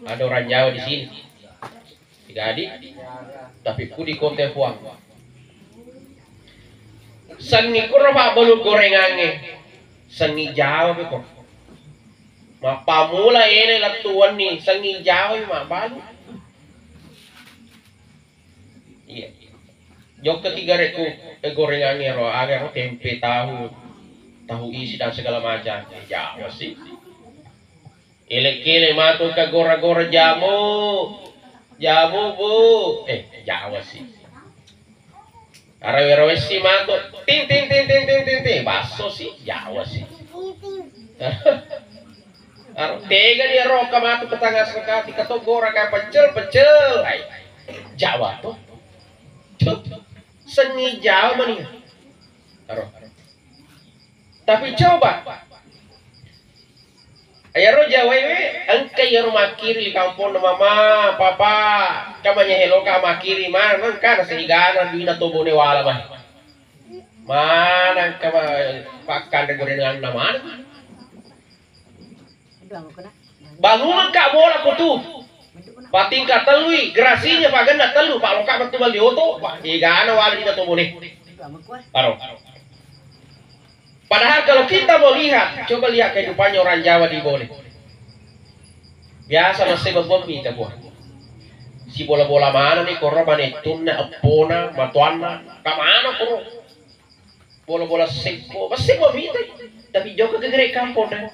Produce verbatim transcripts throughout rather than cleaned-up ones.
Ada orang Jawa di sini. Jadi, tapi ku di kota Puang. Senni kuro pabbalu gorengangnge. Senni Jawa beko. Mappamula ele lettu wenni, senni Jawa mabbalu. Iya. Jokka tiga reku, eh, gorengangnge ro, aga ro tempe tahu, tahu isi dan segala macam. Eh, Jawa sih. Ele-kele matu ka gora-gora jamu. Jamu, Bu. Eh, Jawa sih. Arawe-rawe si matu. Ting, ting, ting, ting, ting, ting, ting. Basso sih, Jawa sih. Aro tega dia roka matu ke tangga sekati, ke togora ka pecel, pecel. Ai, Jawa tuh. Tuh. Senni Jawa mani. Aro. Tapi coba, iyaro Jawae we, engka iyaro makkiri ri kamponna, "Mama, Papa, engka manya heloka makkiri, ma, engka naseigana duina to Bone wala, ma." Mana engka ma-, pakkanre gorenganna mana? Bangungan ka bola ko tu. Patingkat tellui, gerasinya pagenna tellu, pak loka metu bali oto, pak, egana wala duina to Bone. Aro. Padahal kalau kita mau lihat, coba lihat kehidupannya orang Jawa di Bone. Biasa masih bebommi kita buah. Si bola-bola mana nih, koro manettunna, eppona, matoanna, kamana koro? Bola-bola seppo, masih bebommi kita. Tapi jauh ke gere kampung dah.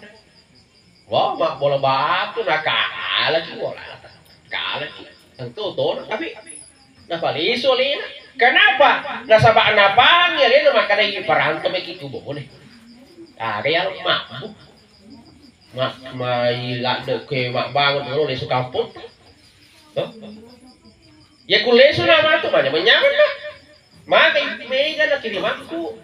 Wah, mabbola batu, nakalaki bola. Kalaki. Engka otona, tapi napalisu alena. Kenapa? Nasaba napangi alena makkeda, "Ih, paranta meki tu Bone." Aga ya mabbu. Ma-, mai ladde ke mabbangun dulu lesu kampung. Toh? Ya kulesu na matu, manya menyaman na. Maka itu mega na kirimakku.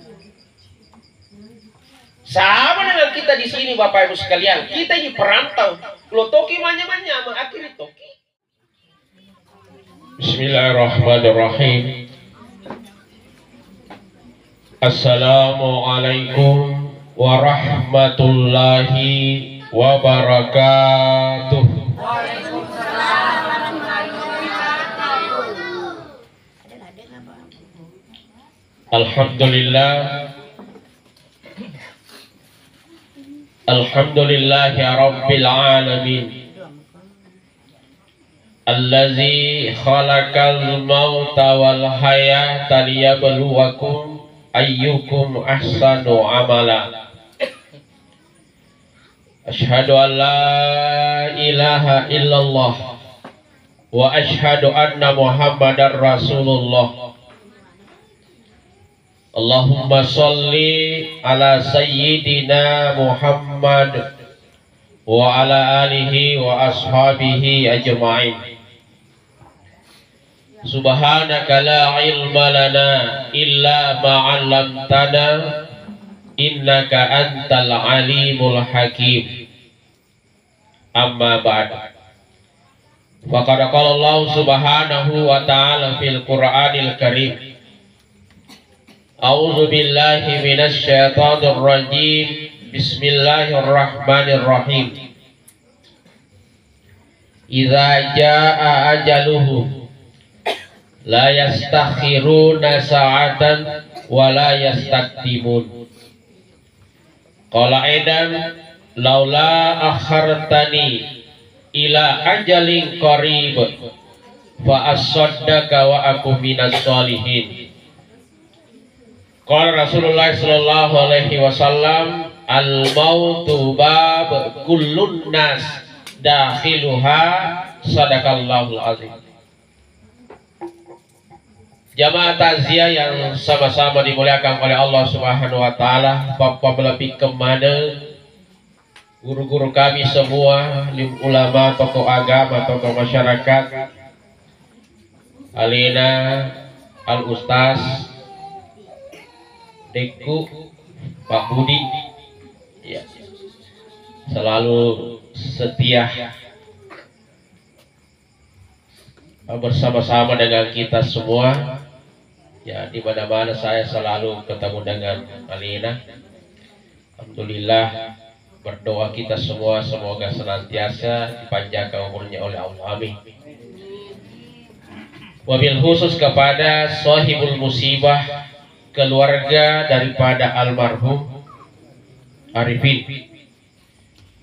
Sama dengan kita di sini, Bapak Ibu sekalian, kita ini perantau. Lo toki manya-manya, akhiri toki. Bismillahirrahmanirrahim. Assalamualaikum warahmatullahi wabarakatuh. Alhamdulillah. Alhamdulillahi rabbil alamin. Allazi khalaqal mauta wal hayata liyabluwakum ayyukum ahsanu amala. Asyhadu an la ilaha illallah wa asyhadu anna Muhammadar Rasulullah. Allahumma shalli ala sayyidina Muhammad wa ala alihi wa ashabihi ajma'in. Subhanaka la ilma lana illa ma 'allamtana innaka antal alimul hakim. Amma ba'd. Faqad qala Allah subhanahu wa ta'ala fil Qur'anil Karim. A'udzu billahi minasy syaithanir rajim. Bismillahirrahmanirrahim. Idza jaa ajaluhum la yastakhiruna sa'atan wa la yastaqdimun. Qala aidan, "Laula akhartani ila ajalin qarib fa asaddaqa wa akun minas sholihin." Qala Rasulullah sallallahu alaihi wasallam, "Al mautu bab kullun nas dakhiluha." Sadaqallahul azim. Jamaah takziah yang sama-sama dimuliakan oleh Allah Subhanahu wa Ta'ala, pappamalepikkeng maneng guru-guru kami semua, lim ulama, tokoh agama, tokoh masyarakat, alena Al Ustaz Dekku, Pak Budi, ya, selalu setia bersama-sama dengan kita semua. Ya, di mana-mana saya selalu ketemu dengan alena. Alhamdulillah, Berdoa kita semua semoga senantiasa dipanjangkan umurnya oleh Allah. Amin. Wabil khusus kepada sahibul musibah, keluarga daripada almarhum Arifin.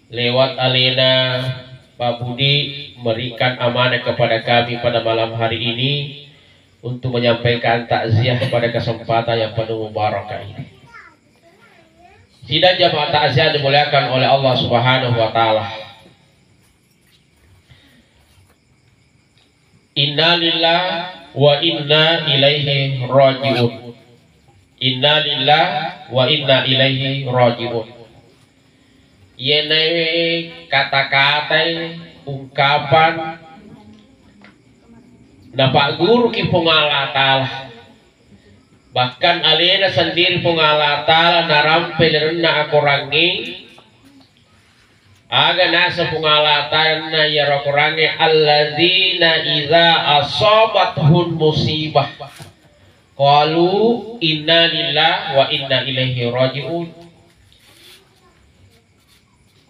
Lewat alena Pak Budi memberikan amanah kepada kami pada malam hari ini untuk menyampaikan takziah pada kesempatan yang penuh mubarakah ini. Sidang jamaah takziah dimuliakan oleh Allah Subhanahu wa Ta'ala. Innalillah wa inna ilaihi raji'un. Innalillah wa inna ilaihi raji'un. Iyenae kata-katai, ungkapan napagguruki Puang Allah Ta'ala. Bahkan alena sendiri Puang Allah Ta'ala narampe lalenna akorangnge, aga naseng Puang Allah Ta'ala iyaro akorangnge, alladzina idza asabathum musibah qalu inna lillahi wa inna ilaihi raji'un.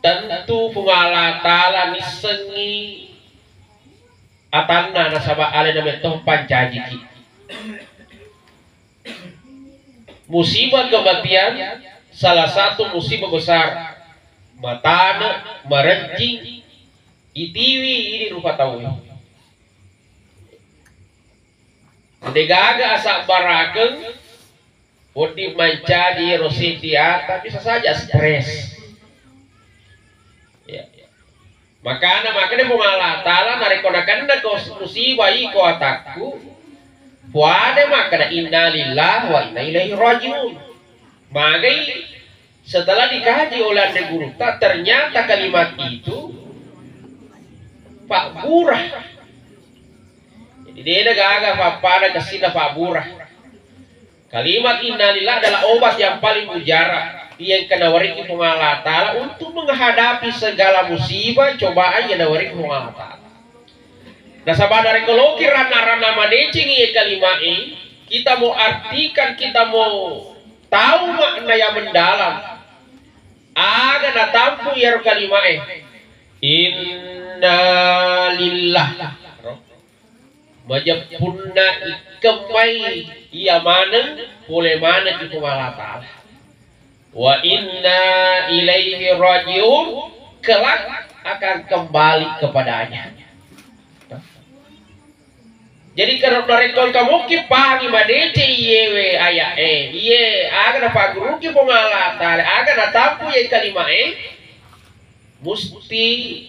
Tentu Puang Allah Ta'ala nissengngi atanna nasaba alena metto pancajiki. Musibah kematian salah satu musibah besar. Matane, marenjing, itiwi idi rupa tauwe. Degaga asabbarakeng, wedding mancaji ero seddi ata, bisa saja stres. Ya. Makana, makana Puang Allah Ta'ala narekko nakenna ko musibah iko atakku, puada makkeda, "Innalillah wa inna ilaihi raji'un." Magai setelah dikaji oleh Ande Gurutta, ternyata kalimat itu Pak Burah. Jadi, dena gaga pappada kesina Pak Burah. Kalimat innalillah adalah obat yang paling mujarab yang kena wariki Puang Allah Ta'ala untuk menghadapi segala musibah, cobaan yang nawariki Puang Allah Ta'ala. Nasaba narekko loki ranna-ranna madecengi iye kalimat e, kita mau artikan, kita mau tahu makna yang mendalam. Aga natampu iyaro kalimat e. Innalillah. Majeppunna ikkemmai iya maneng, pole maneng ri Puang Allah Ta'ala. Wa inna ilaihi raji'un, kelak akan kembali kepadanya. Jadi, kalau narekko engka mukki pahangi madeceng iyewe ayat e, iye aga napagguruki Puang Allah Ta'ala, aga natampu iye kalimat e, musti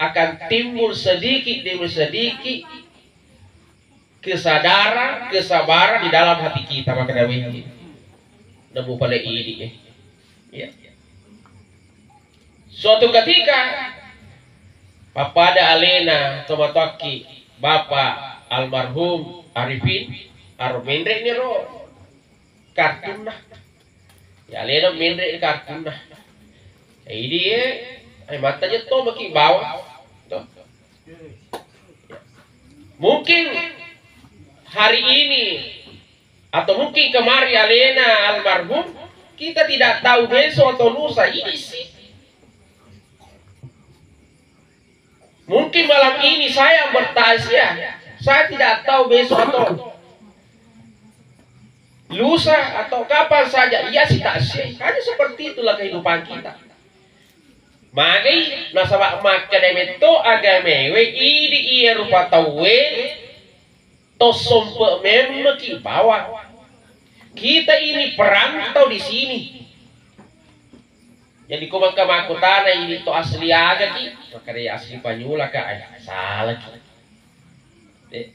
akan timbul sedikit demi sedikit kesadaran, kesabaran di dalam hati kita, maka dawai. Nemu pale idi, eh. Ya. Suatu ketika, pappada alena tomatoakki Bapak almarhum Arifin, aro menre' ni ro kartunna. Ya, alena menre' kartunna. Jadi, eh, ai mattaja to maki bawang. To. Mungkin hari ini atau mungkin kemarin alena almarhum, kita tidak tahu besok atau lusa. Ini sih. Mungkin malam ini saya bertakziah, saya tidak tahu besok atau lusa atau kapan saja ia si takziah. Hanya seperti itulah kehidupan kita. Magai nasaba makkeda metto agamaewe, idi iya rupa tauwe to sompe memmeki bawang. Kita ini perantau di sini. Jadi, ko maka makkutana ini to asli aga ki? Makkeda asli Panyula ka, eh, salaki. Eh.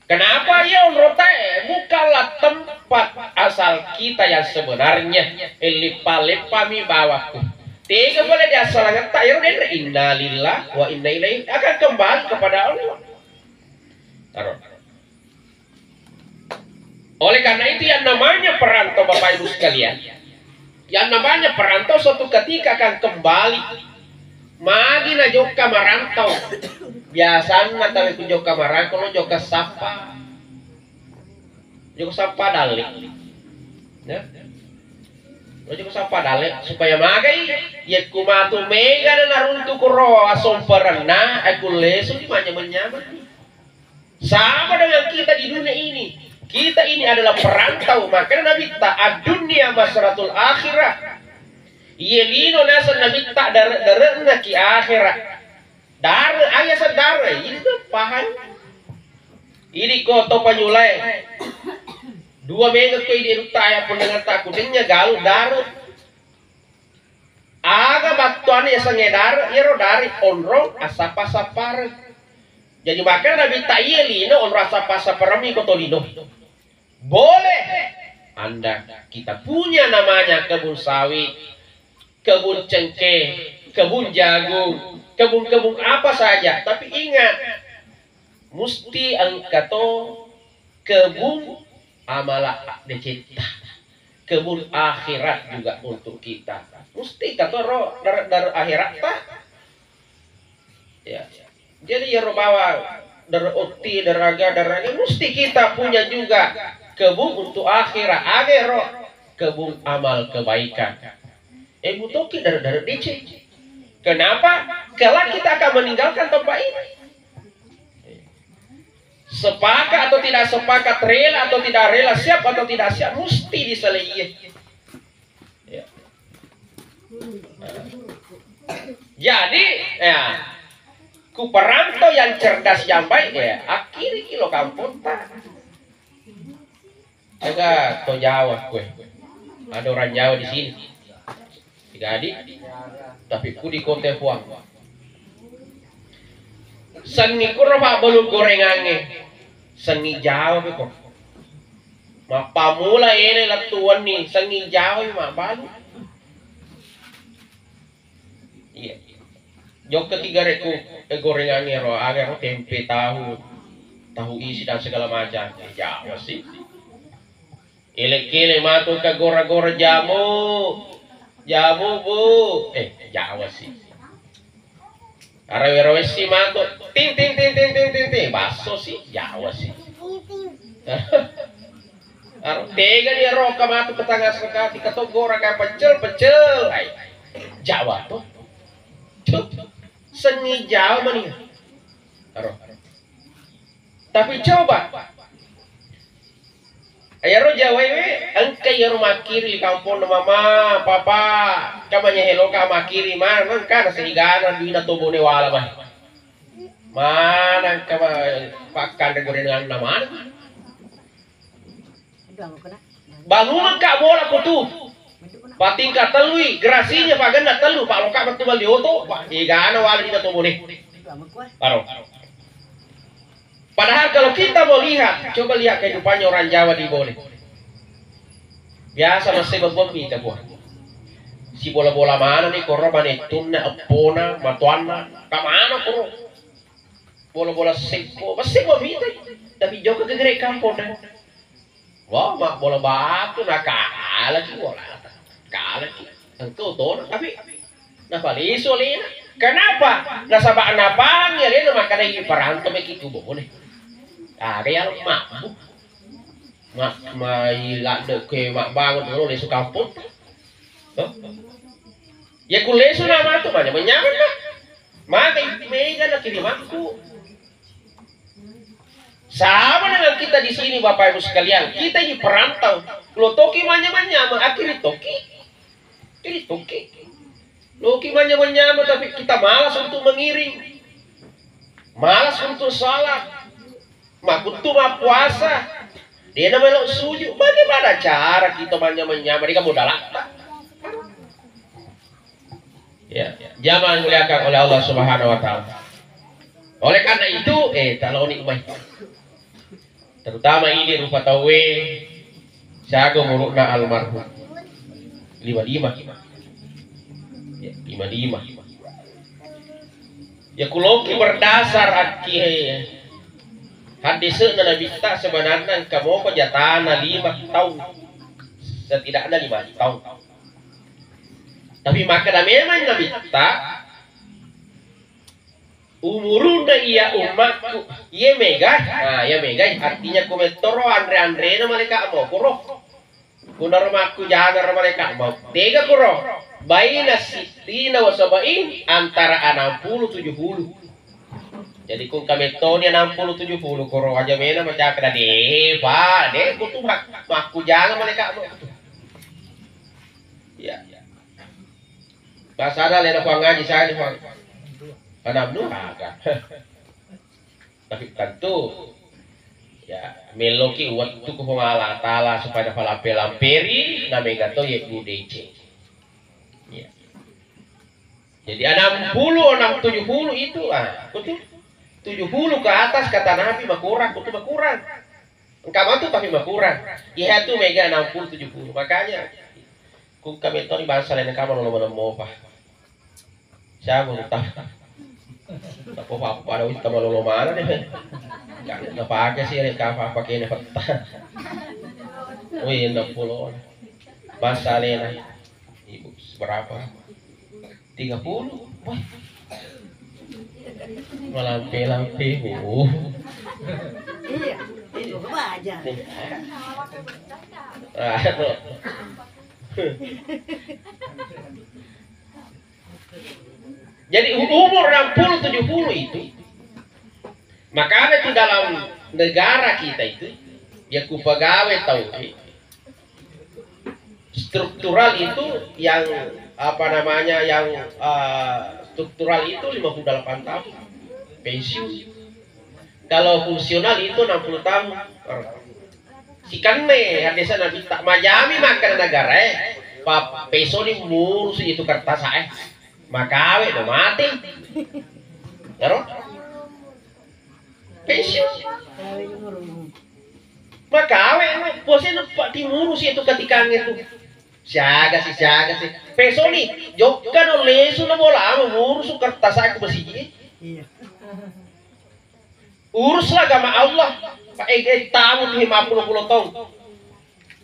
Kenapa ya, onrota e? Bukanlah tempat asal kita yang sebenarnya. Eh, leppa-leppami bawakku. Tega boleh diassalangetta, ya udah, innalillah wa inna ilaihi, akan kembali kepada Allah. Taruh. Oleh karena itu, yang namanya perantau, Bapak Ibu sekalian, yang namanya perantau suatu ketika akan kembali. Magi na jokka marantau? Biasanna tau ku jokka marantau, lo jokka sappa. Jokka sappa dalle. Ya. Ojo ko sappa dalle, supaya magai, yakku matu mega na naruntu kuro asomperenna, aku lesu di manyameng-nyameng. Sama dengan kita di dunia ini. Kita ini adalah perantau. Makanya Nabi ta ad-dunya masratul akhirah. Iye lino naseng Nabi ta dare-dare'na ki akhirat. Dare, aya sadare, ini tuh paham. Ini ko to panyulai. Dua mega ko ini rutta aya pendengar tak kudenya galu dare. Aga battuanna yasengnge dare, iyaro dare onrong assappa-sappareng. Jadi makanya Nabi ta iye lino onrong assappa-sappareng mi ko to lino. Boleh Anda kita punya namanya kebun sawit, kebun cengkeh, kebun jagung, kebun-kebun apa saja. Tapi ingat, musti engka to kebun amala decetta, kebun akhirat juga untuk kita. Musti kita to ro dar, dar akhirat ta. Ya. Jadi ya ro bawa dar otti, dar aga, dar aga, musti kita punya juga kebun untuk akhirat. Age ro kebun amal kebaikan. Eh, butuhki dar, dar dicek. Kenapa? Kelak kita akan meninggalkan tempat ini. Sepakat atau tidak sepakat, rela atau tidak rela, siap atau tidak siap, musti diselesaikan. Ya. Jadi, ya, ku perantau yang cerdas, yang baik, ya, akhiri kilo kampungta. Jaga to Jawa kue. Ada orang Jawa di sini. Tiga adik. Tapi ku di kota Puang. Senni kuro pabbalu gorengange. Senni Jawa beko. Mappamula ele lettu wenni, senni Jawa mabbalu. Iya. Jokka tiga reku, eh, gorengange ro, aga ro tempe, tahu, tahu isi dan segala macam. Eh, Jawa sih. Ele-kele matu ka gora-gora jamu. Jamu, Bu. Eh, Jawa sih. Arawe-rawe si matu. Ting, ting, ting, ting, ting, ting, ting. Basso sih, Jawa sih. Aro tega dia roka matu ke tangga sekati, ke togora ka pecel, pecel. Ai, Jawa tuh. Tuh. Senni Jawa mani. Aro. Tapi coba, iyaro Jawae we, engka iyaro makkiri ri kampongna, "Mama, Papa, kamanya heloka makkiri, ma, engka na serigana duina to Bone wala, ma. Mana engka ma, pakkanre gorenganna mana?" Bangunka bola ko tu. Patingka tellui, gerasinya pagenna tellu, pak loka metu bali oto, pak egana wala dina to Bone. Aro. Padahal kalau kita mau lihat, coba lihat kehidupannya orang Jawa di Bone. Biasa massebeng bommi ta, Puang. Sibola-bola mana nih, korro manettunna, eppona, matoanna, kamana koro. Bola-bola seppo, massebeng bommi ta. Tapi jokka ke gere kampong, nah. Wah, mabbola batu, nakalaki bola. Kalaki. Engka otona, tapi napalisu alena. Kenapa? Nasaba napangi alena makkeda, "Ih, paranta meki tu Bone." Aga ya mabbu. Ma, mai ladde ke mabbangun dulu lesu kampung. Toh? Ya kulesu na matu, manya-, manyameng na. Maka mega na kirimakku. Sama dengan kita di sini, Bapak Ibu sekalian, kita ini perantau. Lo toki manya-manyameng, akhiri toki, akhiri toki. Loki manya-manyameng, tapi kita malas untuk mengiring, malas untuk salat, makuttu mappuasa, dena melo sujud. Bagaimana cara kita manya-manyameng? Ini kan modal apa? Ya, jamaah yang dimuliakan oleh Allah Subhanahu wa Ta'ala. Oleh karena itu, eh, taloni mai. Terutama ini rupa tauwe, siaga umuruna almarhum. Lima lima. Ya, lima lima. Ya, kuloki berdasar akki, eh, hadisnya Nabi ta sebenarnya engka mopa jatana lima tahun. Setidaknya lima tahun. Tapi makkeda memang Nabitta, umuruna iya ummakku, iye mega, nah, iya mega, artinya kumettoro anre-anrena malaika mokoro. Kunaro makkujangaro malaika mau. Tega kuro? Baina sittina wa sab'in, antara enam puluh tujuh puluh. Jadi kung kamettoni enam puluh tujuh puluh kuro aja mena macakra de, Pak, de kutu mak-, makkujanga malaika mau. Ya. Bahasa ada lena Puang ngaji saya di Puang. Enam dua. Tapi tentu ya meloki wettu ku Puang Allah Taala supaya napalampe-lamperi, na mega to ye budece. Ya. Jadi enam puluh, enam tujuh puluh itu, ah, betul. Tujuh puluh ke atas kata Nabi makurang, betul makurang. Engka matu tapi makurang. Iya tu mega enam puluh tujuh puluh. Makanya kung kamettoni bangsa lain engka malolo maneng mopa. Siapa utang? Apa-apa pada utang malolo mana deh. Kan napake sih rek apa-apa kene petta. Wih, enam puluh. Bangsa lain. Ibu seberapa? Tiga puluh. Wah. Malampe-lampe. Oh. Iya, itu aja. Ah, no. Jadi u-, umur enam puluh tujuh puluh itu, makanya itu dalam negara kita itu, ya kupagawe tau, eh, struktural itu yang apa namanya, yang, eh, struktural itu lima puluh delapan tahun pensiun. Kalau fungsional itu enam puluh tahun. Sikenne hadesa Nabitta, majami makkeda negara e, pa-, pesoni murusu itu kertas e. Makawe no mate. Ero? Pensiun. Makawe no, puasai no pa-, timurusi itu ketikangnge tu. Siaga si, siaga si. Pesoni, jokka no lesu no bolamu murusu kertas e ku masigi. Iya. Uruslah agama Allah, pa-, eh, eh, tamu tu lima puluh puluh tahun.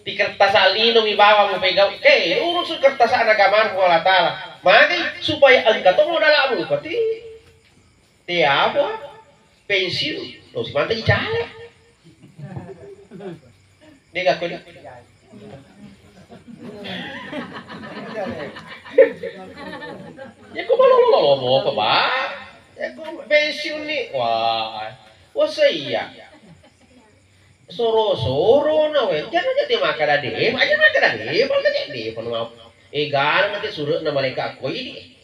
Di kertas lino mi bawang mu pegang, eh, urus kertas agama Allah Ta'ala. Magi supaya engka to modalamu pati. Te apa? Pensiun. Lo si mantai caleg. Dega ko ni. Ya ko malolo-lolo mo ko, Pak. Ya ko pensiun ni. Wah. Wah, saya. Soro-soro na we. Jangan jadi makan ade. Aja makan ade. Makan ade. Penuh apa? Eh, gana nanti suruh nama mereka koi ni.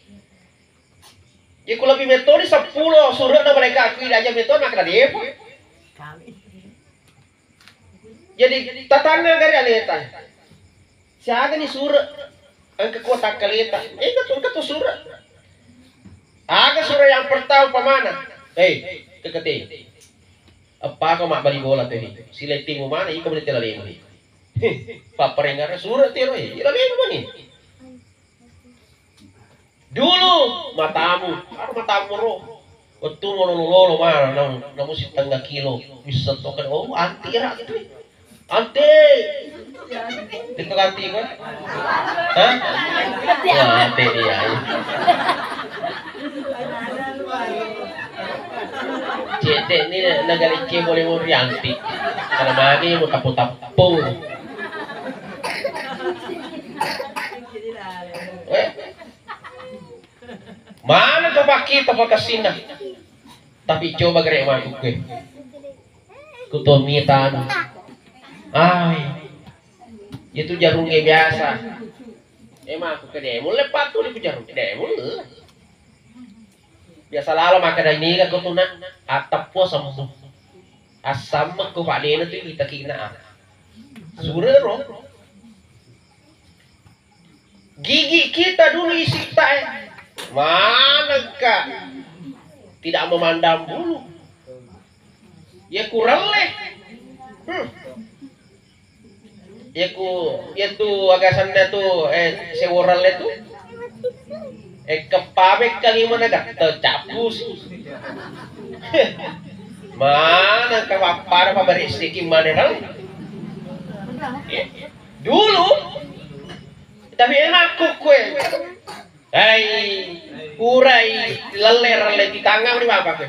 Iku lebbi metoni seppulo sure'na malaeka' aku ida aja metoni makkeda depo. Jadi tatanna gari aleta. Siagani sure' engka ko takkaleta. Engka tu, engka tu sure'. Aga sure' yang pertama pamana? Hei, kekete. Eppa ko mabbali bola tu, hei. Silettimu mana iko meni tela lemo, hei. Papparengngara sure' tero, hei. Ila lemo mani. Dulu matamu, aro matamu ro. Wettu lolo-lolo mana, nang, namu sitengnga kilo. Wisseng to kan, oh, anti ra tu. Anti. Itu ganti ko. Hah? Wah, anti dia. Cete ni nagale ke boleh muri anti. Kalau magi mau tapu-tapu. Eh? Mana tu pakkita pakassinna? Tapi coba gere' makkukue. Kuto mita anu. Ai. Itu jarungnge biasa. Eh, makkuke de' mulle pattu ni ku jarung. De' mulle. Biasa lalo makkeda niga ko tuna atteppo sembuh. Assammekko padena tu itakina. Sure ro. Gigi kita dulu isi tae. Manengka tidak memandang bulu. Ya kurelle. Hmm. Ya ku, ya tu agasanna tu, eh, seworelle tu. Eh, kepabe kali mana gak tercapus. Mana kepapar apa berisiki mana kali. Ya. Dulu, tapi enak kue. Hei, purai lelle-relle di tangang di bapa kue.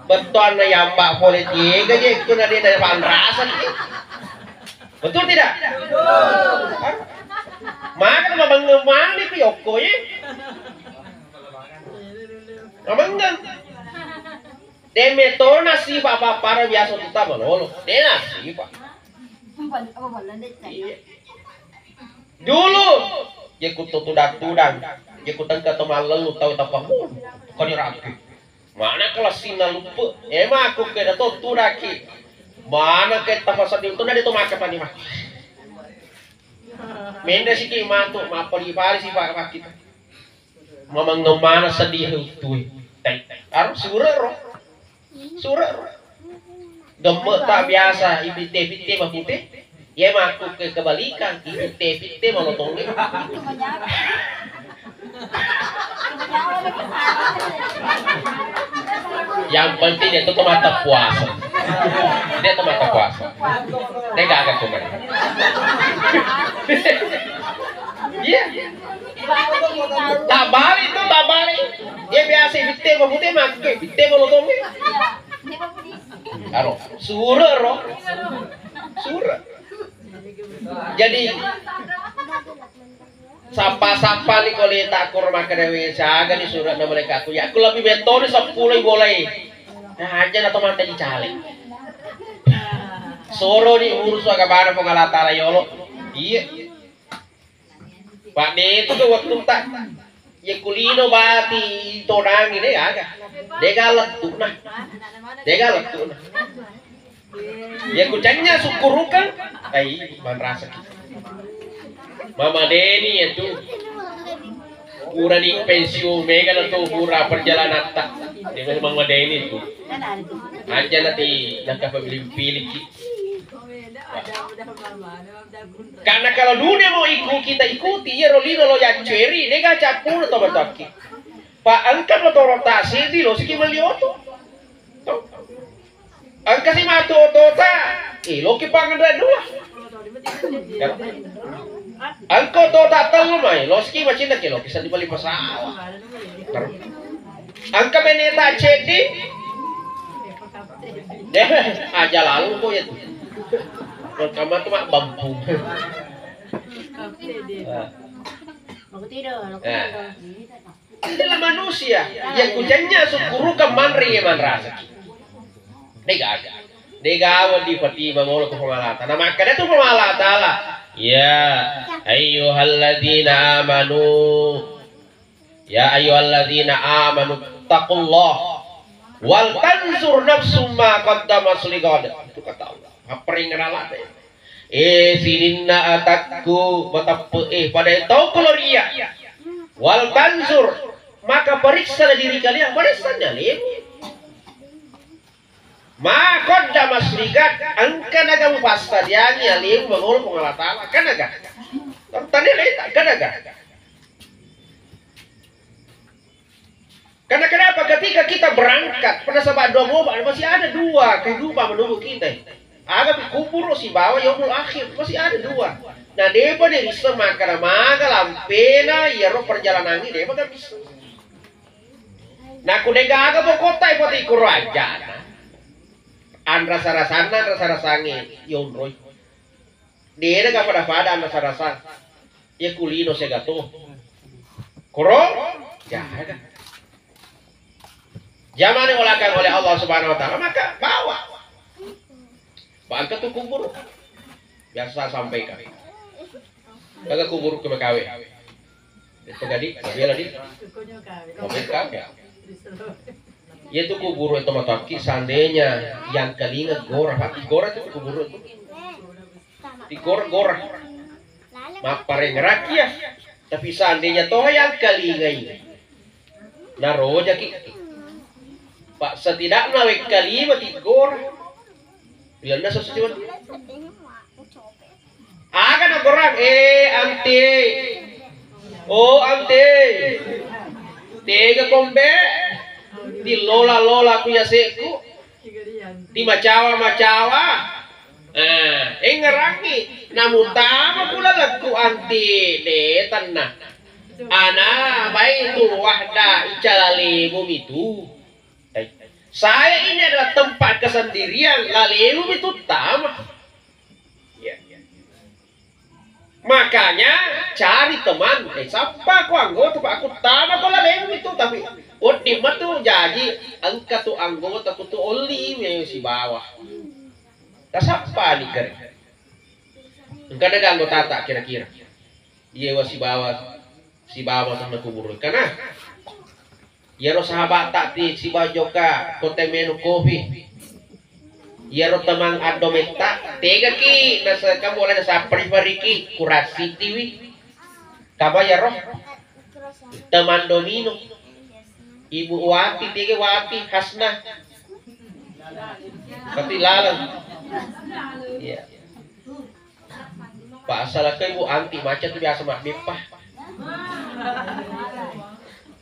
Bettuanna yamba pole tiga je, kuna de' na panrasa ki. Betul tidak? Hah? Maka mamangeng mani ku yokko ye. Mamangeng. Deme to nasiba papara biasa tuta malolo. De nasiba. Iya. Dulu, je ku tudang-tudang, je ku tengka to mallellu tau tapahulu. Kau diraki. Mana kelas sina lupa? Emang aku kena to tudaki. Mana ke tapasaddi untung dari to maka tadi mah. Menda siki matu, mapali-pali si pak kita. Mamangeng mana sedih tui. Aro sure ro. Sure ro. Gemme tak biasa ibitte-bitte mapute. Ye maku ke kebalikan ibitte-bitte malotonge. Yang penting dia tuh mata puasa. Dia tuh mata puasa. Dia gak agak tuh. Iya. Tabali tu, tabali. Dia biasa bitte mau putih makke, bitte mau lotong. Aro, sure ro. Sure. Jadi sapa-sapa ni kole tak kur maka dewe saga ni surat na mereka aku. Ya aku lebih betoni sepuluh boleh. Nah, aja na tomata di caleg. Soro ni urus agama Puang Allah Taala yolo. Iya. Pak de itu ke waktu tak. Ya kulino bati tonangi de aga. De galet tu nah. De galet tu nah. Ya kucanya syukurukan. Ai manrasa. Mama Deni ya tu. Pura di pensiun mega na tu pura perjalanan tak. Dia Mama Deni tu. Aja nanti nak apa pilih-pilih. Karena kalau dunia mau ikut kita ikuti, ya rolino lo yang ceri, nega capur atau batuaki. Pak engka motoro tasidi lo siki beli oto. Tuh. Engka si matu oto ta, eh lo ki pangan dua. Ya. Engka oto ta telu mai, lo siki macam ke lo bisa dibeli pesawat. Engka bene ta cedi. Aja lalu kok ya tuh. Pertama tuh mak bambu. Nah. Adalah manusia yang kujanya syukurukan manri manrasaki. Dega aga. Dega awan di pati mangolo ke pengalata. Nah maka dia tuh pengalata lah. Ya ayyuhalladzina amanu. Ya ayyuhalladzina amanu taqullaha wal tanzur nafsum ma qaddamat lighad. Itu kata Allah. Apa yang ngerala deh? Eh sininna atakku mateppe eh pada tau keluar iya. Wal tanzur maka periksalah diri kalian. Pada sanya lemu. Ma qaddamat lighad, engka naga mupassadiangi alemu mangolo Puang Allah Taala, kan naga? Tania leta, kan naga? Karena kenapa? Ketika kita berangkat, pada saat dua moba, masih ada dua kehidupan menunggu kita. Aga pi kubur sibawa yaumul akhir, masih ada dua. Nah, depa ni bisa makkada maga lampena iyaro perjalanan ini depa kan bisa. Nah, ku degaga bokotta ipati kuro ajana. Anrasa-rasanna, anrasa-rasangnge yonroi. Dena ga pada-pada anrasa-rasa. Ya kulino segato. Kuro jaga. Jamane olahkan oleh Allah Subhanahu wa Ta'ala, maka bawa. Bangka tu kubur. Biasa saya sampaikan. Baga kubur ke makawe. Itu tadi, bela di. Mobil kawe. Ya itu kubur itu mataki seandainya yang kelinga gora, hati gora itu kubur itu. Di gora-gora. Mapparengeraki ya. Tapi seandainya toh yang kelinga ini. Narojaki. Pak setidaknya wekkalima tiggor. Bilanna sesuci. Aga na gorang eh ante. Oh ante. Tega kombe. Dilola-lola ku yaseku. Dimacawa-macawa. Eh, engerangi. Namutama kula lekku ante de tanna. Ana Baitul Wahda icalalemu mitu. Saya ini adalah tempat kesendirian, lalemu mitu tama. Ya. Makanya cari teman, eh, sappa ko anggota, Pak, aku tama ko laleng itu, tapi wedding matu jaji engka tu anggota ku tu olli me sibawa. Tasappa ni kere. Engka daga anggota tak kira-kira. Iya wa sibawa, sibawa tanah kubur. Karena iyaro sahabatta ti sibawa jokka kote menu kopi. Iyaro temang addo metta, tegaki naseka mulai nasappari-pariki kurasitiwi. Kaba iyaro temang domino. Ibu Wati, tega Wati, Hasna. Tapi laleng. Iya. Pak, asal ke Ibu Anti macet tu biasa mak beppa.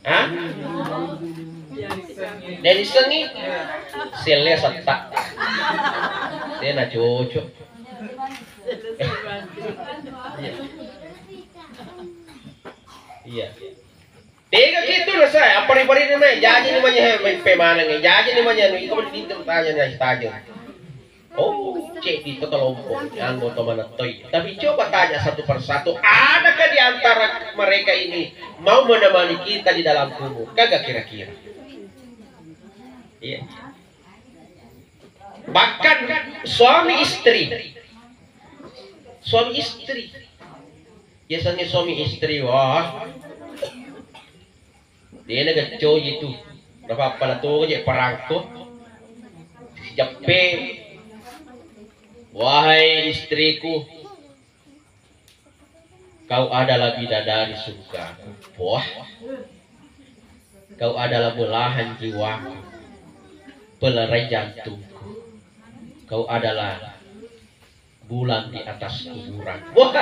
Hah? Dari sengi? Sele setak. Dia na cocok. Iya. Iya. Tega kitu na saya, apa ribari na, jaji ni manya, he, main pemanang, jaji ni manya, nu, iko di tanya na tajeng. Oh, cek itu kelompok anggota mana toi. Tapi coba tanya satu persatu, adakah di antara mereka ini mau menemani kita di dalam kubur? Kagak kira-kira. Iya. Bahkan suami istri, suami istri, biasanya suami istri, wah, dia na gaccoji tu, napappada toje parangko, sijappe, wahai istriku, kau adalah bidadari surgaku. Wah. Kau adalah belahan jiwaku, pelerai jantungku. Kau adalah bulan di atas kuburan. Wah.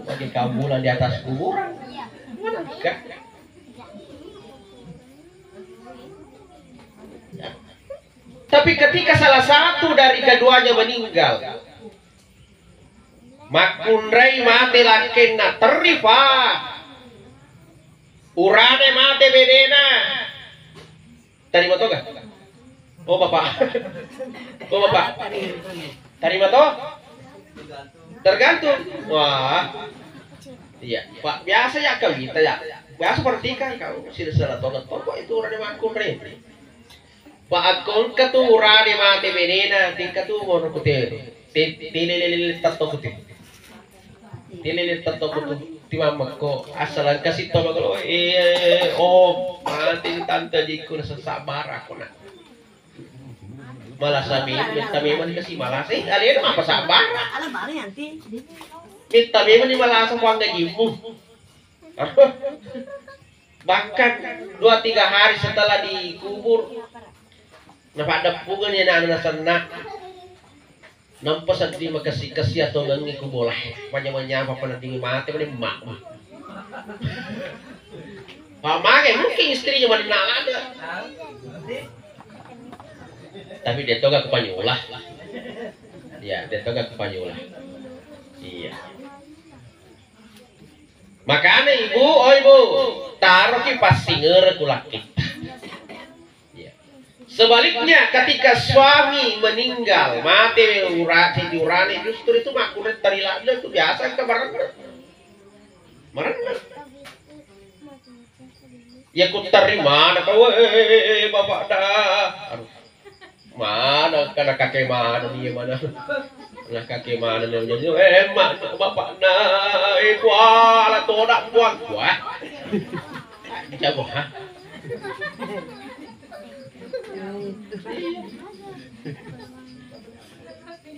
Bagi kau bulan di atas kuburan. Mana enggak? Tapi ketika salah satu dari keduanya meninggal, makkunrai mate lakkenna, terri, Pak. Urane mate benena. Tarima toga? Oh, Bapak. Oh, Bapak. Tarima to? Tergantung. Wah. Iya, Pak. Biasa ya kau kita ya. Biasa perhatikan kau. Silsilah toga to kok itu urane makkunrai. Wa akko engka tu urane mate benena, tingka tu moro kute. Te-, telelele tetto kute. Telele tetto kutu. Timammekko, asal engka sitto magolo, eh, oh, mate ni tante jikku, nasa sabar aku, nak. Malasa mi, minta memang dikasih malasa. Eh, alena apa sabar? Minta memang ni malasa kuang gajimu. Bahkan dua tiga hari setelah dikubur, napaddeppungeng ni anak-anak senna. Nampa seddi makessi-kessi atau nengngi ku bola. Manya-manya apa pernah dingin mati, mana emak. Pak Mage mungkin istrinya mana nak ada. Tapi dia toga kepanyola. Ya, dia toga kepanyola. Iya. Makanya ibu, oh ibu, taruhki passingere ku lakkitta. Iya. Sebaliknya, ketika suami meninggal, mate ura-, di urane, justru itu makkunrai tariladde itu biasa ke marenna. Marenna. Ya ku terima, nak, eh, eh, eh, eh, bapak dah. Aduh. Mana kana kake mana dia mana? Nah, kake mana dia jadi, eh, emak, bapak, nah, eh, kuala todak, kuang, kuah. Jago, ha?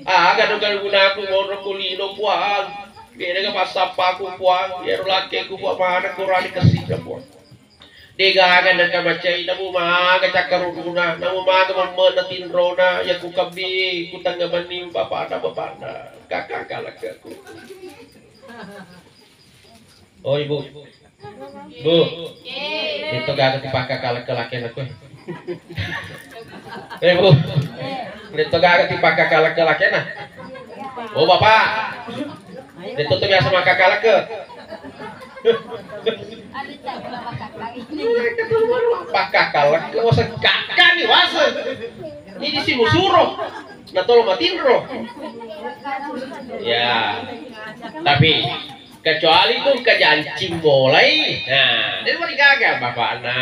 Ah, kadang-kadang gunaku, ngoro kulino, kuang. Beda ke pasappaku, kuang. Ya, lakeku, kuang, mana kurang dikasih, kuang. Degaga nengka macai, namu maga cakkaruruna, namu maga mammenna tinrona, ya ku kebbi, ku tengnga benni, bapakna, bapakna, kakak kalakku. Oh, Ibu. Bu. Itu gaga tipakka kalakku lakena kue. Eh, Bu. Itu gaga tipakka kalakku lakena. Oh, Bapak. Itu tuh biasa makan kalakku. Pakka kalakku, wasa kakani wasa. Ini si musuro. Na tolo matinro. Ya. Tapi kecuali ku kejancing mulai. Nah, dia mari gaga bapakna.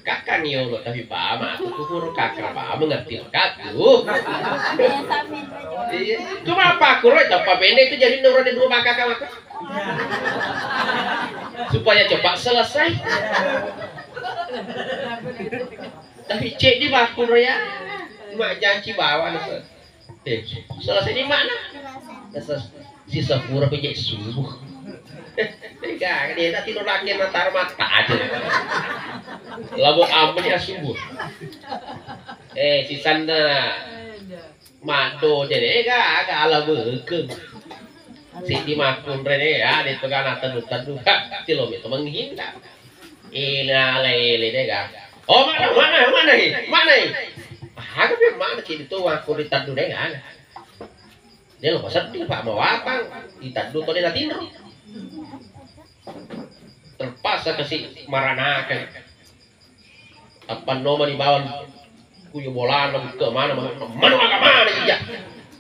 Kakang yolo tapi bama, aku ku pura kakang bama ngerti katu. Iya. Cuma apa aku roy, tanpa pendek itu jadi nurun dua bakal maka. Supaya cepat selesai. Tapi cek di bakun ya. Mak janci bawa nasa. Eh, selesai di mana? Nasa sisa pura pe je subuh. Enggak, dia tadi lo laki natar mata aja. Labo amen ya subuh. Eh, sisana mado jadi enggak, enggak ala bekeng. Sidi makunre ya, dia pegang tadu-tadu. Tilo itu menghindar. Ina lele dega. Oh, mana, mana, mana, he? Mana, he? Aga pe mana ki itu aku ditadu dega. Dia lo sedih, Pak, mawatang. Ditadu to dia tinro. Terpaksa kasi maranakan. Apa noma di bawah kuyu bolana buka mana, mana, mana, mana, mana, iya.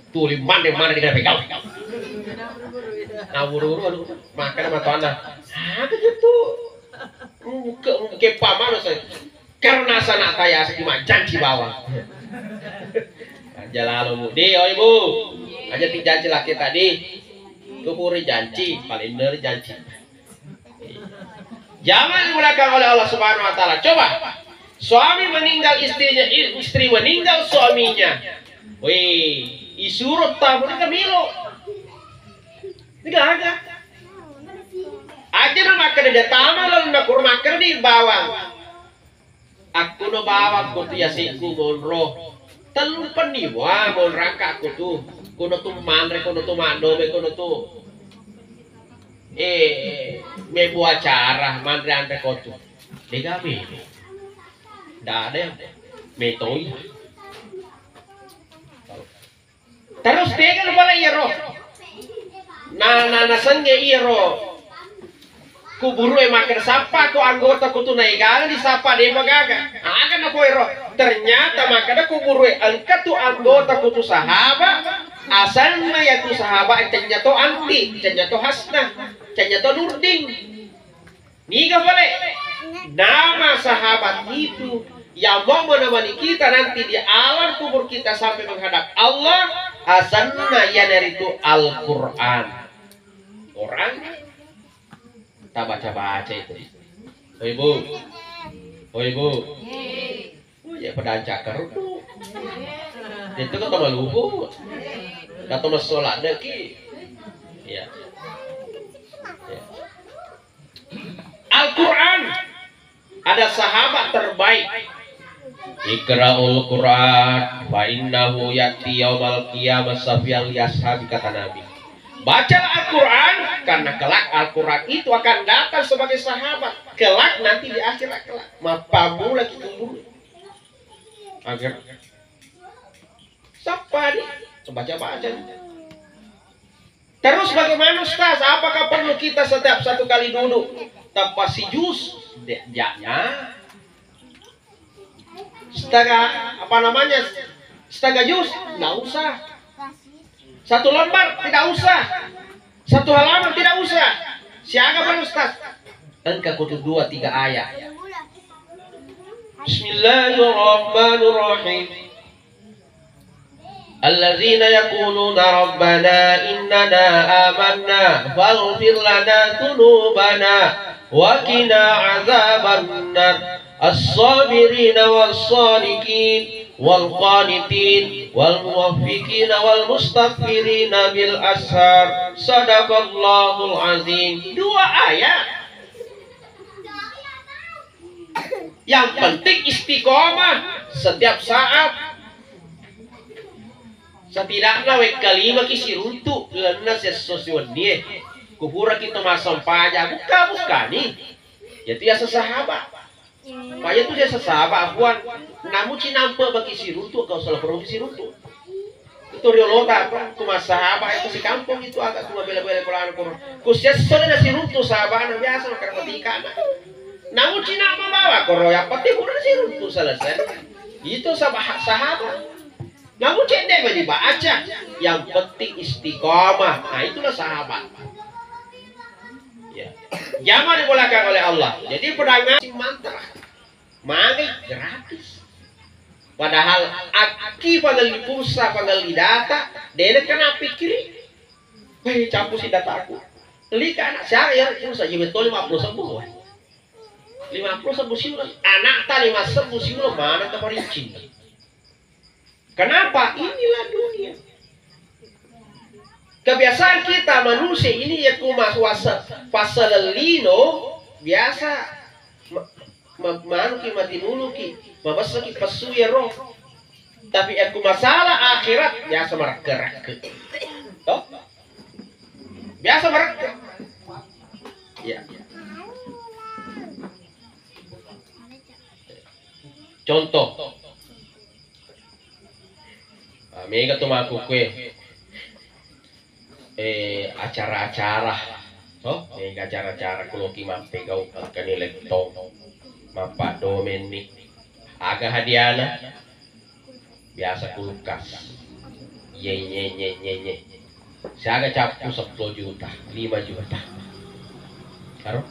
Tuli mande mana kita pegang. Nah, buru-buru, aduh, makan sama tuan. Apa gitu? Muke, muke pamano saya. Karena sanak taya sedih majanci bawang. Aja lalu, Bu. Di, oi, Bu. Aja ti janci laki tadi. Kupuri janci, paling bener janci. Jangan di belakang oleh Allah Subhanahu wa Ta'ala. Coba, suami meninggal istrinya, istri meninggal suaminya. Wih, isuruh tamu ini kemilo. Ini gak ada. Aja na makkeda dia tama lalu na kur makkeda di bawang. Aku no bawang ko tu yasikku monro. Tellu penni wa monrangka aku tu. Kono tu manre, kono tu madome, kono tu. Eh, mebu acara manre anre kotu. Dega beda. Dade metoi. Terus tegal pala iyaro. Na, na, nasengnge iyaro kuburue makkeda, "Sappa ko anggota kutu naegana disappa depa gaga." Aga napoero. Ternyata makkeda kuburue engka tu anggota kutu sahaba, asanna yatu sahaba cennya to Anti, cennya to Hasna, cennya to Nurdin. Niga pale? Nama sahabat itu yang mau menemani kita nanti di alam kubur kita sampai menghadap Allah, asanna iyanaritu Al-Quran. Quran, kita baca-baca itu. Oh, Ibu. Oh, Ibu. Oh, ya, pada ancak kerudung. Itu kata maluhu. Kata masolat deki. Ya. Ya. Al-Quran. Ada sahabat terbaik. Iqra'ul Quran fa innahu ya'ti yaumal qiyamah syafi'an li ashabi, kata Nabi. Bacalah Al-Quran karena kelak Al-Quran itu akan datang sebagai sahabat. Kelak nanti di akhirat kelak. Mappamula kita dulu. Agar Sappa di, baca-baca. Terus bagaimana Ustaz? Apakah perlu kita setiap satu kali duduk tappa sijus? De-, jangan. Setengah, apa namanya? Setengah jus? Nggak usah. Satu lembar? Tidak usah. Satu halaman? Tidak usah. Siaga Pak Ustaz? Engka kutu dua tiga ayat. Bismillahirrahmanirrahim. Alladzina yaquluna rabbana innana amanna faghfir lana dzunubana wa qina adzabannar. As-sabirina was-sadiqin wal qanitin wal muwaffiqina wal mustaghfirina bil ashar. Sadaqallahul azim. Dua ayat. Yang penting istiqomah setiap saat. Setidaknya wekka lima ki siruntu lalenna sesso siwennie. Kupura kita massempajang, buka-buka ni. Yatu yaseng sahabat. Paya tu yaseng sahabat, apuan. Namu cinampe baki siruntu, kau salah perlu siruntu. Itu riolota, apa? Ku massahaba itu si kampung itu agak ku mabela-bela Quran, Quran. Ku siesso na siruntu sahabana biasa makan mati kana. Namu cina membawa koro yang penting udah siruntu selesai. Itu sahabat, sahabat. Namun cedde' dibaca, yang penting istiqomah. Nah, itulah sahabat. Ya. Jamaah dimuliakan oleh Allah. Jadi, pedangan mantra. Magai gratis. Padahal akki pangelli pulsa, pangelli data, de'na kena pikkiri. Weh, campusi dataku. Lika anak siaga ya pulsa, jadi betul lima puluh sebbu, weh. Lima puluh sebbu siuleng. Anakta lima sebbu siuleng, mana ke parincing. Kenapa? Inilah dunia. Kebiasaan kita manusia ini ya kuma wasa-, pasal lino biasa ma-, ma-, manuki mati nuluki, mabessaki pessu ya roh. Tapi aku masalah akhirat biasa marakka-rakka. Toh? Biasa marakka. Ya. Contoh. Ah, mega tu makkukue, eh, acara-acara, toh? Mega acara-acara kuloki mappegau, engkani lettong, mappaddomenni. Aga hadiana? Biasa kulkas. Ye, ye, ye, ye, ye. Siaga cappu seppulo juta, lima juta. Karo?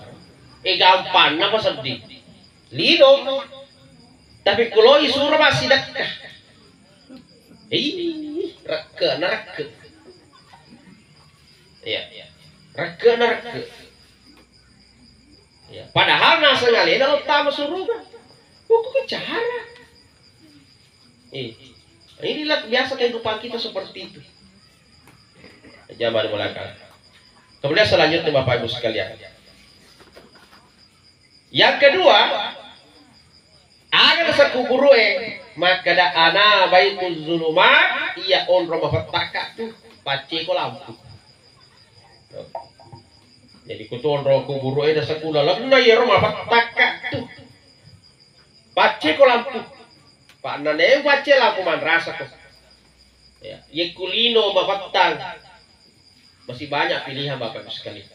Eh, gampanna apa seddi? Lino. Tapi kuloi suro massidekka. Ih, rekke na rekke. Iya. Rekke na rekke. Ya, padahal naseng alena lo tama suruga. Kok cara? Eh, inilah biasa kehidupan kita seperti itu. Jamaah di belakang. Kemudian selanjutnya Bapak Ibu sekalian. Yang kedua, aga naseng kuburue, makkeda ana baituz zulumat, iya onrong mapettakka tu, pacceko lampu. Jadi kutu onrong kuburue naseng ku lalenna iyaro mapettakka tu, pacceko lampu. Pa'na ne pacce lampu manrasako. Ya, ye kulino mapettang. Masih banyak pilihan Bapak Ibu sekalian.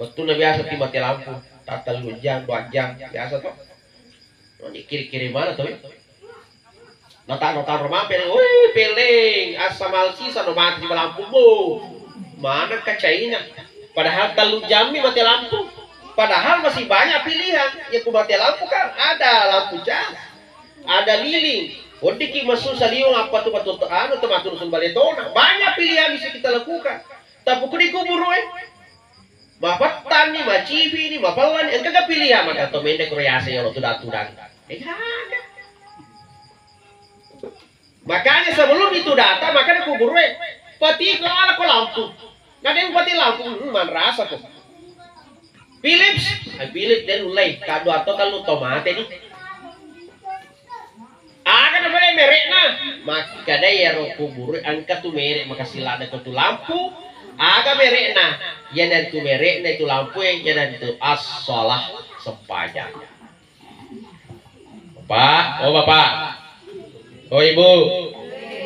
Wettunna biasa ti mate lampu, tattellu jang, dua jang, biasa to. Kiri-kiri mana to? Nataro-taro mape, woi, peleng, asa malsisa no mate di lampu, bo. Mana kacaina? Padahal tellu jammi mate lampu. Padahal masih banyak pilihan. Ya ku mate lampu kan ada lampu cas, ada lilin. Weddikki massu saliweng apa tu patu anu tu matu nusun baletona. Banyak pilihan bisa kita lakukan. Tapi ku di kuburu, eh. Mapettanni, macipini, mapellani, engkaga pilihan maka to mende kuro yase yolo tudang-tudang. Degaga. Makanya sebelum itu datang, makanya kuburue, pati ko ala ko lampu. Nah, dia pati lampu, hmm, manrasa ko. Philips, eh, Philips dan mulai kado atau kalau tomate nih. Aga namanya merekna? Makkeda iyaro kuburu engka tu merek makasillada ko tu lampu. Aga merekna? Iyanaritu merekna itu lampu e, iyanaritu as-shalah, sempajang. Bapak, oh Bapak, oh Ibu,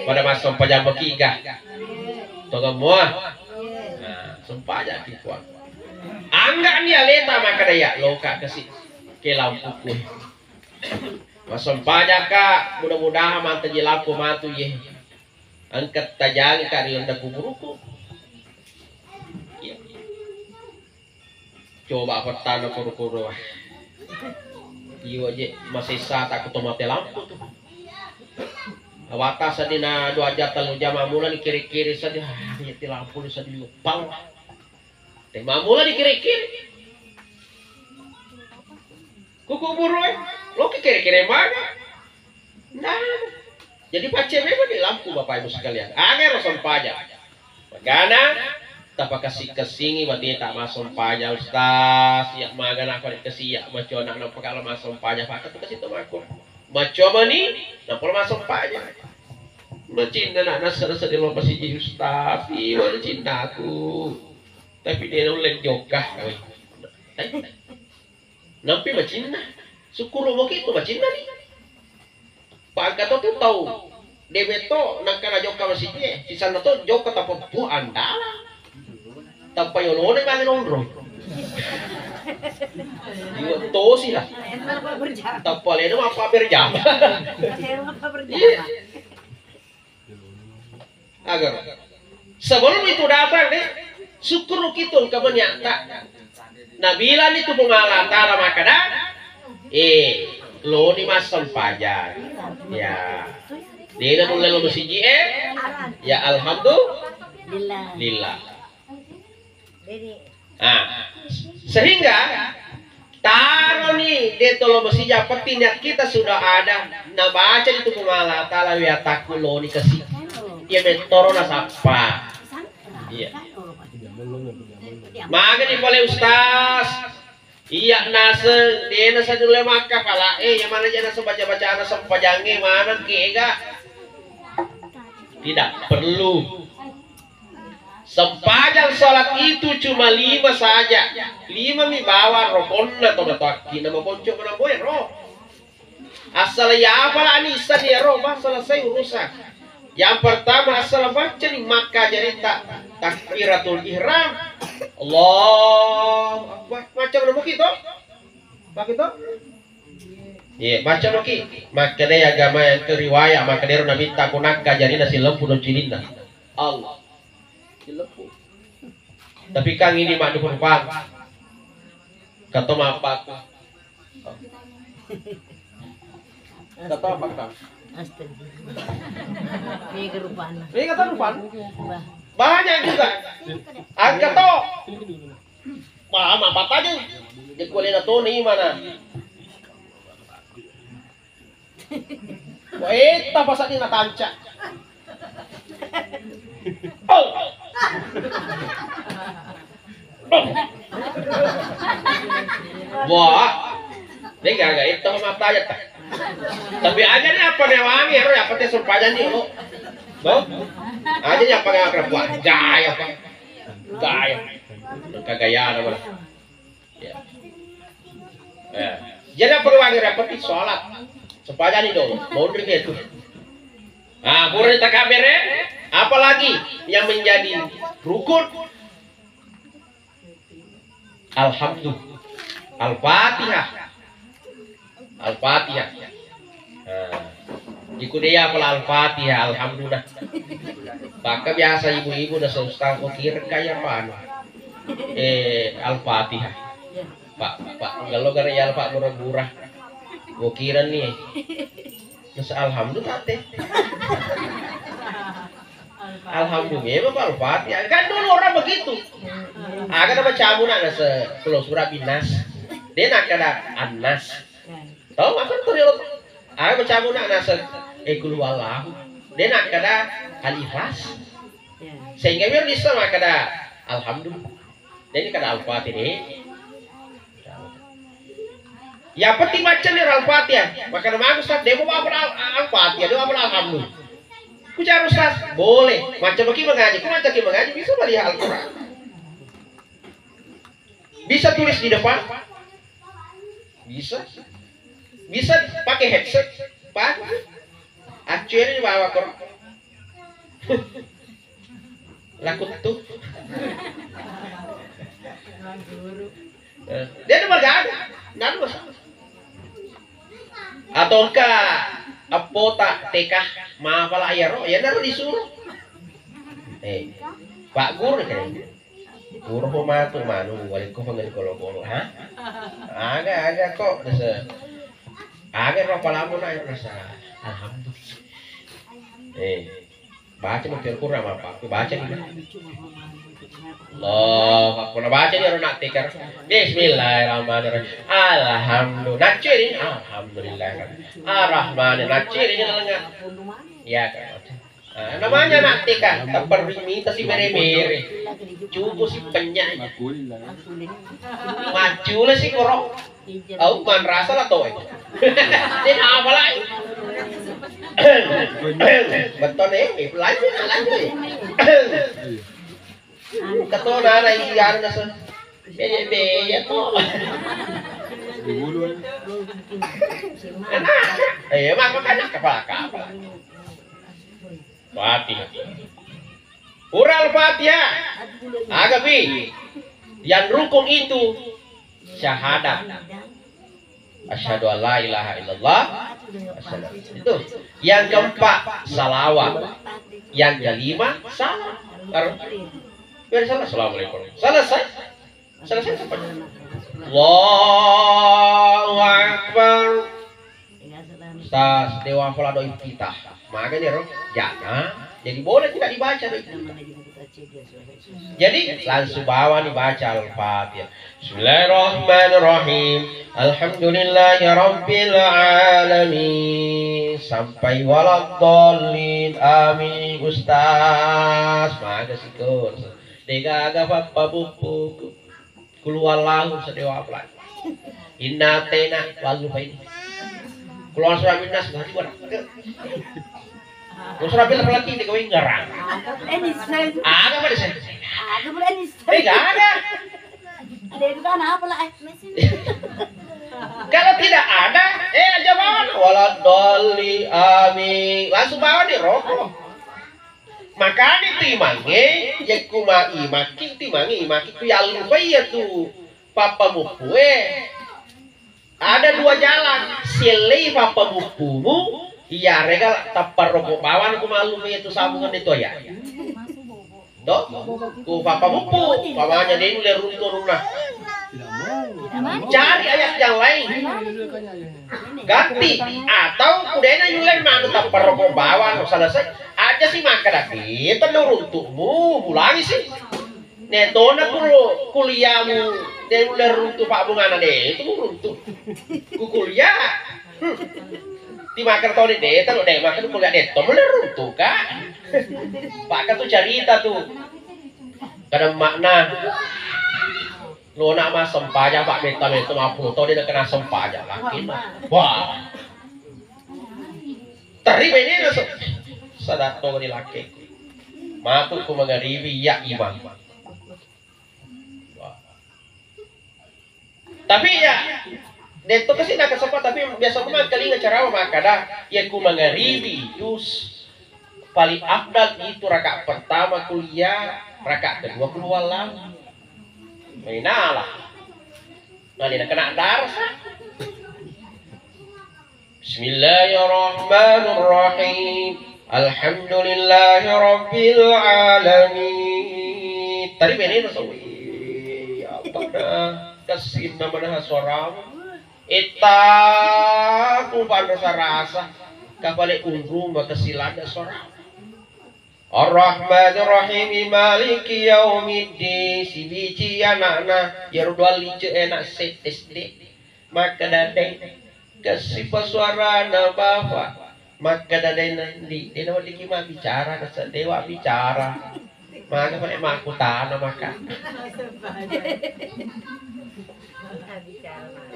pada massempajang beki ga? Tongemmu ah. Nah, sempajang ki kuat. Angga ni aleta makkeda iya loka kasi ke lampuku. Massempajakka, mudah-mudahan mantaji lampu matu ye. Engka tajangka ri landa kuburuku. Iya. Coba pettana kuru-kuru. Iyo je masessa tak kuto mate lampu tu. Awata sedina dua jam tellu jam mamula ni kiri-kiri sedih. Ah, iya ti lampu sedih lupa. Te mamula ni kiri-kiri. Kukuburu e, loki kere-kere mana? Nah, jadi pacce memang di lampu Bapak Ibu sekalian. Angero sempajang. Magana, tapakasi-kasingi mateta massempajang Ustaz. Ya magana apa dikasi ya maco anak nampak kalau massempajang pakai tu kasi tu mako. Maco mani, nampak massempajang. Macinna nak nasa-nasa di lomba siji Ustaz. Iwa cintaku. Tapi dia nulen jokka. Tapi Nampi macinna. Sukkuru moki tu macinna ni. Pangka to tu tau. Debe to nangka na jokka masijie. Sisanna to jokka tapeppu andala. Tappa yolone bale nonrong. Iwa tosi lah. Tappa lena mappa berjama. Iya. Agar sebelum itu datang, deh, syukur kita engka meniatta. Nabilani tu Puang Allah Ta'ala makkeda, eh, loni massempajang. Ya. Dena nulle lo masiji, eh. Ya, alhamdulillah. Ah, sehingga taroni de tolo masija, penting niat kita sudah ada. Nabaca itu Puang Allah Ta'ala, ya, takku loni kasi. Iya, metoro nasappa. Iya. Magani pale Ustaz. Iya naseng, dena sadulle makka pala. Eh, yang mana jana sebaca-bacana sempajange maneng kega? Tidak perlu. Sempajang salat itu cuma lima saja. Lima mi bawang rokonna to matoakki na makonco manamboe ro. Asal ya apa lah ni ro, bah, selesai urusan. Yang pertama asal baca ni makka jarita takbiratul ihram. Allahu Akbar. Macam mana begitu? Begitu? Iya, baca maki. Makkeda agama yang ke riwayat, makkeda ro Nabi ta kunakka jarina silempu do cilinna. Allah. Silempu. Tapi kang ini mak dukun-dukun. Kata mak apa? Kata apa kang? Astaga. Mega rupana. Mega kata rupana. Banyak juga. Angkat to. Paham apa tadi? Jekulena to ni mana? Wah, eta pasani natanca. Oh. Oh. Wah. Ini gaga itu sama tanya ta. Tapi aja nih apa nih wangi, apa teh sempajan nih, oh. Tuh. Aja nih apa nggak kerja, gaya apa? Gaya. Kagayaan apa? Ya. Ya. Jadi apa wangi repeti sholat. Sempajanni dong. Mau itu. Nah, pura takabere, apalagi yang menjadi rukun? Alhamdulillah. Al-Fatihah. Al-Fatihah. Nah, iku dia apala Al-Fatihah, alhamdulillah. Maka biasa ibu-ibu dah ustaz, oh, kira kaya apa anu? Eh, Al-Fatihah. Pak, Pak, kalau gara ya Pak murah-murah. Gua kira nih. Terus alhamdulillah teh. Alhamdulillah, memang Al-Fatihah. Kan dulu orang begitu. Aga nama camu nak nase kalau surah binas. Dia nak kada anas. Tahu apa tuh dia? Aga nama camu nak nase eh kulu Allahu. Dia nak kada al-ikhlas. Sehingga biar bisa mah kada alhamdulillah. Jadi kada Al-Fatihah deh. Yang penting baca nih Al-Fatihah. Maka nama aku Ustaz, demo apa Al- Al-Fatihah, demo apa Alhamdulillah. Ku cara Ustaz, boleh. Macam bagi mengaji, ku macam bagi mengaji bisa melihat Al-Quran. Bisa tulis di depan. Bisa. Bisa pakai headset. Pak. Actually bawa Quran. Lakuttu. Eh, dia ada magaga. Nggak ada masalah. Atau engka appota T K mapala iyaro, ya naro disuruh. Eh, Pak Guru kan. Guru ko matu manu, wali ko fangga di kolo-kolo, ha? Aga, aga kok, rasa. Aga ro palamu na rasa. Alhamdulillah. Eh. Baca mati Al-Quran apa? Aku baca ni. Allahu Akbar. Baca ni orang nak tikar. Bismillahirrahmanirrahim. Alhamdulillah. Naccu ni. Alhamdulillah. Ar-Rahman. Naccu ni lengah. Ya kan. Ah, namanya nak tikar. Tempat minta si mere-mere. Cukup si penyaknya. Macula si korong. Au manrasa lah to. Dia apa lagi? Betul eh, eh, lanjut, lanjut. Ketua nana iya ada nasa. Beda beda to. Eh, emang makanya kepala kapal. Fatihah. Pura Al-Fatihah. Aga pi. Yang rukun itu syahadat. Asyhadu an la ilaha illallah. Asyhadu. Itu. Yang keempat, salawat. Yang kelima salah. Aro. Biar salah, assalamualaikum. Selesai. Selesai semuanya. Allahu Akbar. Ustaz, dewa pola do iftitah. Magani ro? Jangan. Jadi boleh tidak dibaca do iftitah. Jadi langsung bawa nih baca Al-Fatihah. Bismillahirrahmanirrahim. Alhamdulillahirabbil alamin. Sampai waladdallin. Amin, Ustaz. Maga situ. Degaga pappa buppu. Kuluallahu sedewa apalagi. Inna atena, lalu apa ini? Kuluallahu surah minnas, nanti buat. Kuluallahu surah minnas lagi, ini kau ingarang. Aga pada saya. Aga pada saya. Aga pada saya. Eh, gak ada. Ada itu kan apa lah, eh? Kalau tidak ada, eh, aja bawa. Waladdallin, amin. Langsung bawa nih rokok. Makani tu imangnge, yakku ma imakki, tu imangnge imakki, ku yallupai iya tu pappa muppue. Ada dua jalan, sellei pappa muppumu, iyarega tappa rokok bawang ku mallupai iya tu sambungan itu ya. To? Ku pappa muppu, pamanya deng le runtu runna. Cari ayat yang lain. Ganti. Atau kudena yulle manu tappa rokok bawang, selesai. Aja si makkeda, "Kita nu runtu'mu, ulangi si." Netona kulu kuliahmu, de ulle runtu pabbungana de, itu runtu. Ku kuliah. Hmm. Ti makkeda toni de, tanu de, makkeda kuliah de, to mulle runtu ka. Pakka tu carita tu. Kada makna. Lona ma sempajang, Pak, metta-metta mappulo taung de nakena sempajang, lakina. Wah. Terri benena so. Sadatto ni lakkeku. Matu ku mangaribi, iya imang. Wah. Tapi ya, de to kasi nakasapa, tapi biasa ku mangkalinga carawa makkada, ya ku mangaribi itu s-, paling afdal itu rakaat pertama kuliah, rakaat kedua kuluallahu. Mainala. Nah, dia kena darsa. Bismillahirrahmanirrahim. Alhamdulillahirabbil alamin. Tadi benena sawi. Apa dah? Kasinna mana suaramu? Etta ku panrasa-rasa. Kapale unruma kasilada suaramu. Ar-Rahmanir Rahim, Maliki Yaumiddin, sibici anakna, iyaro dua lice enak se-, S D. Makkeda deng, kessipa suarana Bapak. Makkeda deng, di, dena weddikki mabbicara, nasedewa bicara. Maga pale makkutana maka.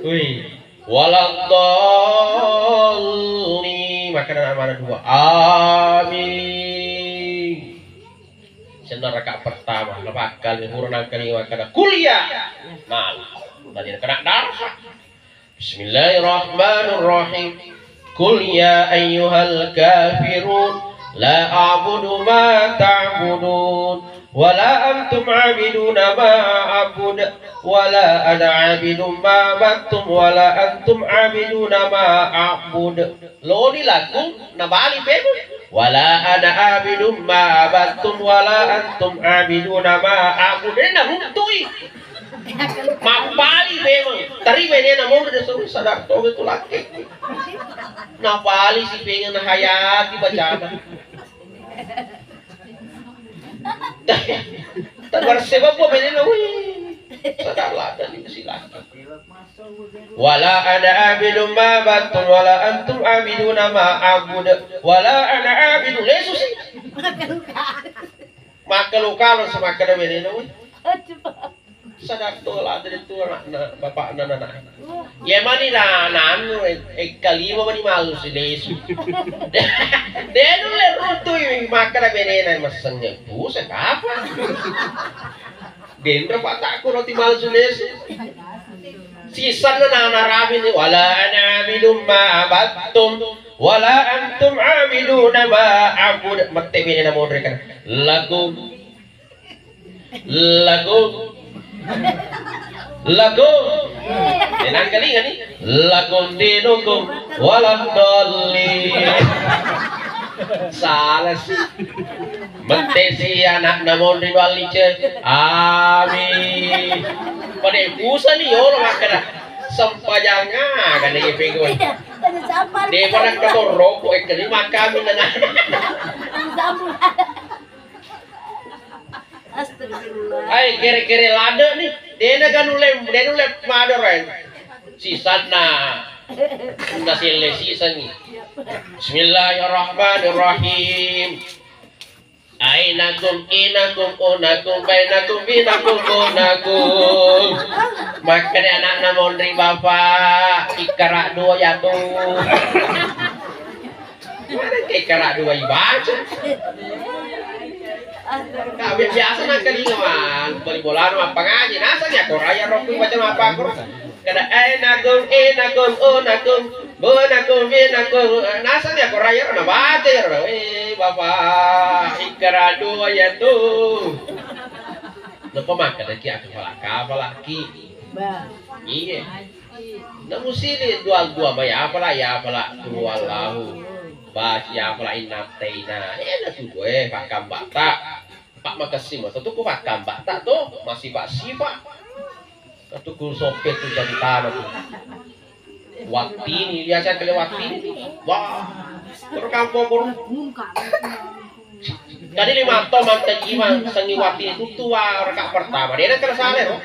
Wih, waladdallin. Makkeda mana dua. Amin. Senna rakaat pertama, napakkal, hura nangkali makkeda, "Kuliah." Nah, tadi kena darsa. Bismillahirrahmanirrahim. Qul ya ayyuhal kafirun, la a'budu ma ta'budun, wa la antum 'abiduna ma a'bud, wa la ana 'abidun ma 'abadtum, wa la antum 'abiduna ma a'bud. Loni laku nabali pemeng. Wa la ana 'abidun ma 'abadtum, wa la antum 'abiduna ma a'bud. Dena huntui. Mappali memang. Tari benena monro de suruh sadar toge tu laki. Napali si pengen hayati bacana. Tabar sebab apa benena, wih. Sadar lah tadi si laki. Wala ana 'abidun ma 'abadtum wala antum 'abiduna ma a'bud. Wala ana 'abidun, lesu si. Makkalu-kalu semakkeda benena, wih. Sadar to la tadi tu anakna, bapakna, anakna. Iya mani na, na anu, eh, eh, kalima mani malu si lesu. De nulle runtui makkeda benena, massengnge buset apa? Denre patakku roti malu si lesu. Sisanna na, na rabi ni, wala ana 'abidun ma 'abadtum, wala antum 'abiduna ma a'bud. Mette benena monre kan. Lakum Lakum. Lakum. Tenang kali kan ni? Lakum dinukum waladdallin. Salah si. Mette si anakna monri doang lice. Amin. Pada pusani yolo makkeda. Sempajang aga ne pegawai. Iya, tadi sampah. Depa nakkatorroko ekkeni makkamin nana. Sambung. Astagfirullah. Ai, kere-kere lade ni. Dena ga nulle, dena nulle madoreng. Sisanna. Naselle sisangi. Bismillahirrahmanirrahim. Ainakum, inakum, unakum, bainakum, binakum, unakum. Makkeda anakna monri bapak, ikkara dua yatu. Mana ke ikkara dua ibaca? Tapi biasa nakkalinga man, bali bolana mappangaji, naseng ya koraya rokku baca mappakkoro. Kada ainakum, inakum, unakum, bunakum, binakum, naseng ya koraya na baca ya ro. Eh, bapak, ikkara dua yatu. Napa makkeda ki aku falaka, falaki. Ba. Iya. Namusili dua-dua ma ya pala, ya pala tu Allahu. Ba ya pala inna ataina. Eh, na tu gue pakkambata. Pak makessing mo tu ku pakkambata tu masih pak sifat. Katuku soppet tu jadi tanah tu. Wattini, biasa kele wattini. Wah, terus kampung baru. Jadi lima tahun mantan iman sengi wattini itu tua raka pertama. Dia nak kena salah, no?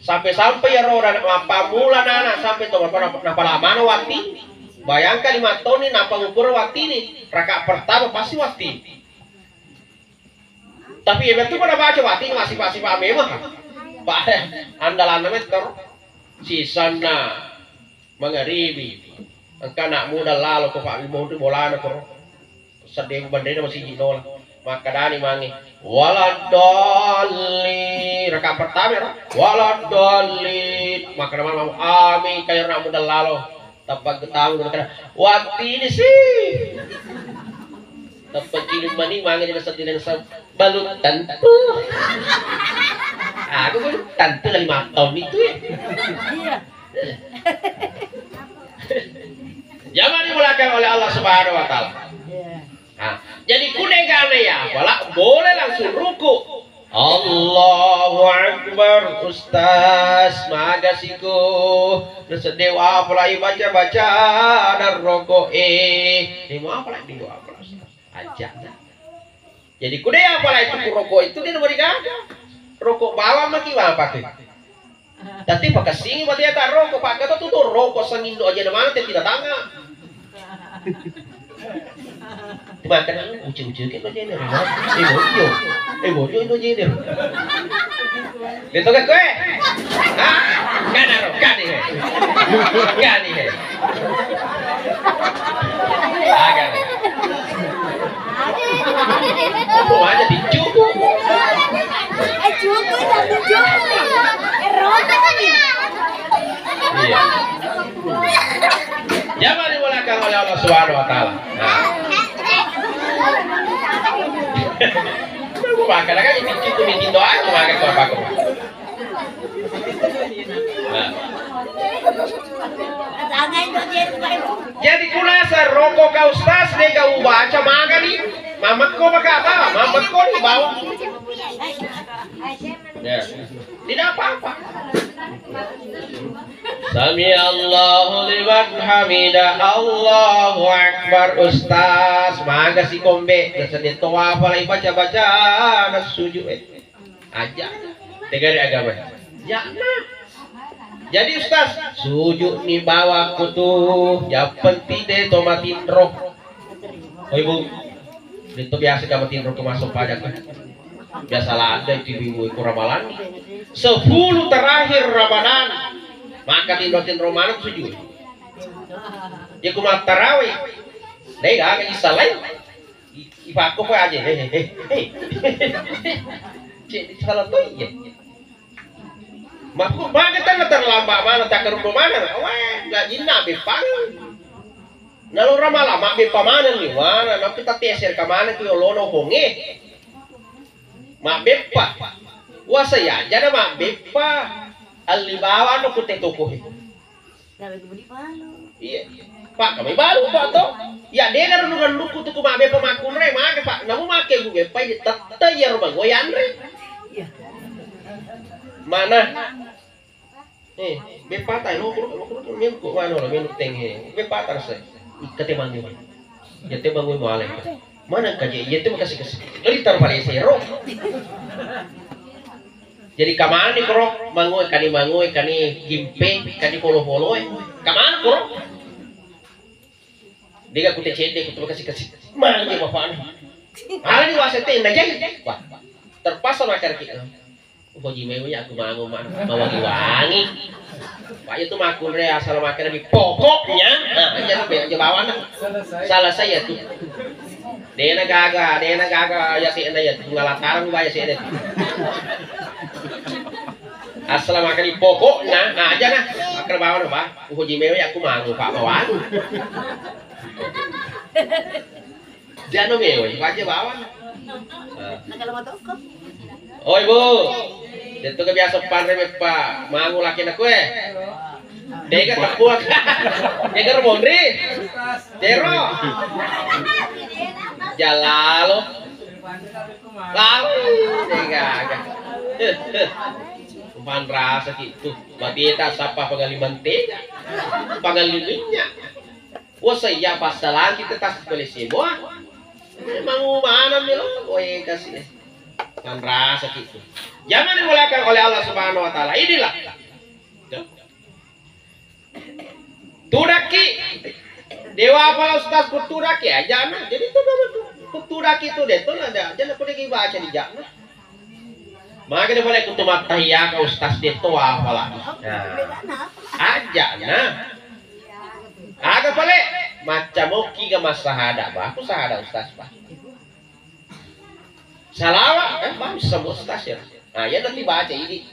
Sampai-sampai ya roda nak mappamula nana sampai to napa napa lama no wattini. Bayangkan lima tahun ini napa ngukur wattini. Raka pertama pasti wattini. Tapi iya bettu pada baca wati masih-masih paham memang. Pak andalanna mettero. Sisanna mangaribi. Engka anak muda lalo ko Pak Monri bolana ko. Sedde bandena masih jinola. Makkadani mangi. Waladoli. Raka pertama ya. Waladoli. Makkada mama amin kaya anak muda lalo. Tappa getang guna kada. Wattini si. Tappa cilu mani mangi dengan sedih dan sem-, balut tentu. Aku balut tentu lagi lima tahun itu ya. Iya. Jangan dimulakan oleh Allah Subhanahu wa Ta'ala. Iya. Nah, jadi kudegana ya, wala boleh langsung ruku. Allahu Akbar, Ustaz, maga siko. Nasedde wa apalai baca-baca dan rokok eh. Ini mau apalai dua apalai Ustaz. Aja. Jadi kude apalai itu rokok itu dia nomor tiga. Rokok bawang maki apa tuh? Tatti pakessingi matu iya taroko, pakkata tu to roko sangindo aja na mate tidak tanga. Makan ucu-ucu ke no jener. Eh bojo. Eh bojo no jener. Betul kan kowe? Hah? Kan aro, kan ini. Kan ini. Agak. Apa aja dicukup. Eh, cukup, tapi cukup. Eh, rokok nih. Iya. Jangan dimulakan oleh Allah Subhanahu wa Ta'ala. Nah. Aku makan, kan ini cukup, ini doang, aku makan, aku makan. Nah. Jadi kunasa roko ka ustaz de ka ubaca magani, mamekko maka apa? Mamekko ni bawang. Ya. Tidak apa-apa. Sami Allahu liman hamida, Allahu Akbar, ustaz, maga si kombe, nasedi to apa lagi baca-baca, nasujud, eh. Aja. Tegari agama. Ya, nah. Jadi ustaz, sujud ni bawa kutu, yang penting de to matinro. Oi bu, itu biasa ka matinro ke masuk pajak. Biasa lada itu ibu-ibu itu ramalan. Sepuluh terakhir Ramadan, maka tinro-tinro mana sujud. Ya kuma tarawih. Dai gaga isalai. I-, ipakko ko aja, eh, eh, eh, eh. Cek, salah to iya. Makku, maka tanna terlambat mana, tak kerupa mana. Wah, nggak jinna bepang. Nalora mala, mak beppa mana ni, mana, nak kita teser ke mana tu yolono honge. Mak beppa. Wah, saya aja dah mak beppa. Alibawano kute toko. Iya. Pak, kami baru, Pak, to. Ya, de' na rennu-rennukku tu ku mabeppa makkunrai, maka, Pak, namu make ku beppai, tette iya ro mangoe anre. Iya. Mana? Eh, beppa ta, lo, lo, lo, lo, menu ko, mana lo, menu tenge. Beppa ta rasa. Ikate mangoe. Iya te mangoe muale. Mana kaje, iya te makasi-kasi. Lo ditaro pale sero. Jadi kamani koro mangoe, kani mangoe, kani gimpe, kani polo-poloe. Kamani koro? Dega kute cedde, kute kasi-kasi. Magi bapakna. Ala ni wase te najai. Wah, terpaksa makan ki. Upoji mewe aku mango ma-, mawangi-wangi. Pak itu makunre asal makan lebih pokoknya. Nah, aja be aja bawana. Salah saya tuh. Dena gaga, dena gaga ya sena ya ngalatarang ba ya sena. Asal makan di pokoknya, nah aja nah. Makan bawa apa? Uji mewe aku mangu Pak bawa. Jano mewe, aja bawa. Nah. Oi Bu, itu kebiasa panre mepa mangu laki nak kue. Dega tepuk. Dega mondri. Cero. Jalalo. Lalu. Dega. Umpan rasa gitu. Mati tak sapa pengali mentega. Pengali minyak. Wah saya pasal lagi tetas boleh semua. Emang mana melo? Oe kasih. Umpan rasa gitu. Jangan dimuliakan oleh Allah Subhanahu wa taala. Inilah. Tudakki. Dewa apa ustaz ku tudakki ajana. Jadi itu nama tu. Ku tudakki tu de to na ajana ku degi baca di jana. Maka de boleh kutu mattahiyaka ustaz de to apa lagi. Nah. Ajana. Aga pale macca mokki ga massahada ba. Aku sahada ustaz ba. Salawa kan bagus semua ustaz ya. Nah, iya nanti baca ini.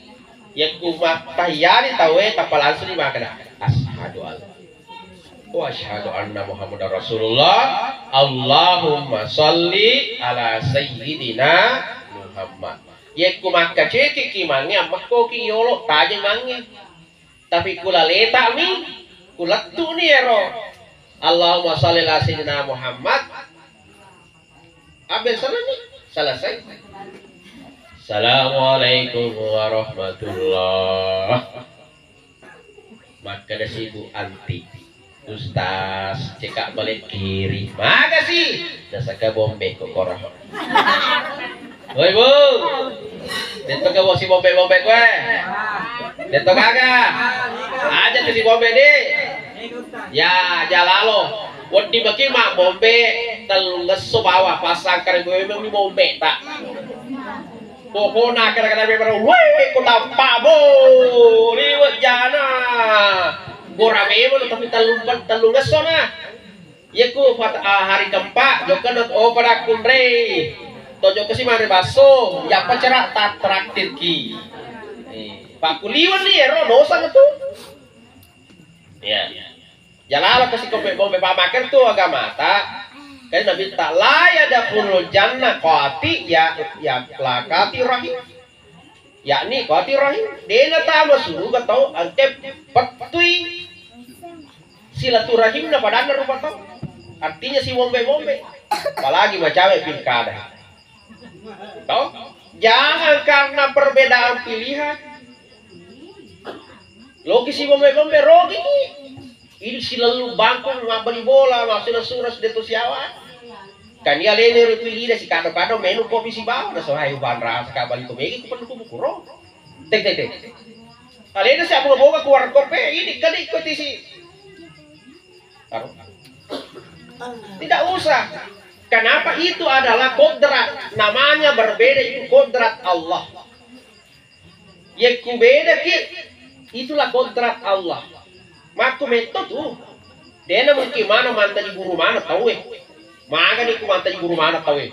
Yakku mattahiyani tauwe tappa langsung ni makkeda, "Asyhadu an wa asyhadu anna Muhammadar Rasulullah. Allahumma salli ala sayyidina Muhammad." Yakku makkacekiki mange ammekkoki yolo tajeng mange. Tapi kula leta'mi, kulettu'ni ero. Allahumma salli ala sayyidina Muhammad. Abel salani, selesai. Assalamualaikum warahmatullah. Makkeda si Bu Anti, "Ustaz, cekak balik kiri." Makasih. Dasaka bombe ko koro. Woi Bu, detto ke bosi bombe-bombe kue. Detto gaga. Aja tu si bombe di. Ya, jalalo. Wedding maki ma bombe tellung esso bawa pasang kare gue memang bombe tak. Pokokna kada-kada memang woi ku tampak bo. Liwat jana. Gora memang tapi tellung tellung esso na. Iyaku fat-, ah, hari keempat, jokka na, oh, pada kunrei. To jokka si mare basso, yappa cara ta traktir ki. Eh, pakkuliwenni ero dosa na tu. Ya. Jalala kasi kompe-kompe pamaker tu agamata. Kan Nabi ta la yadkhulul jannah qati ya, ya la qati rahim. Yakni qati rahim, dena tama suruga tau engke pettui silaturahimna padanna rupa tau. Artinya si bombe-bombe. Apalagi macawe pilkada. Tau? Jangan karena perbedaan pilihan. Loki si bombe-bombe rogi. Idi silellu bangkung mabbali bola, massura-sura sude to siawa. Kan iya lene ri pigi de sikado-kado menu kopi sibawa, na sohai ubanra saka bali to megi ku penduku bukuro. Tek, tek, tek. Alena si abonga-bonga ku warkop e, ini kali ko tisi. Aro. Tidak usah. Kenapa? Itu adalah kodrat. Namanya berbeda, itu kodrat Allah. Yekku bedaki, itulah kodrat Allah. Makku metto tu. Dena mungkin mana mantaji guru mana tauwe. Magani ku mantaji guru mana tauwe.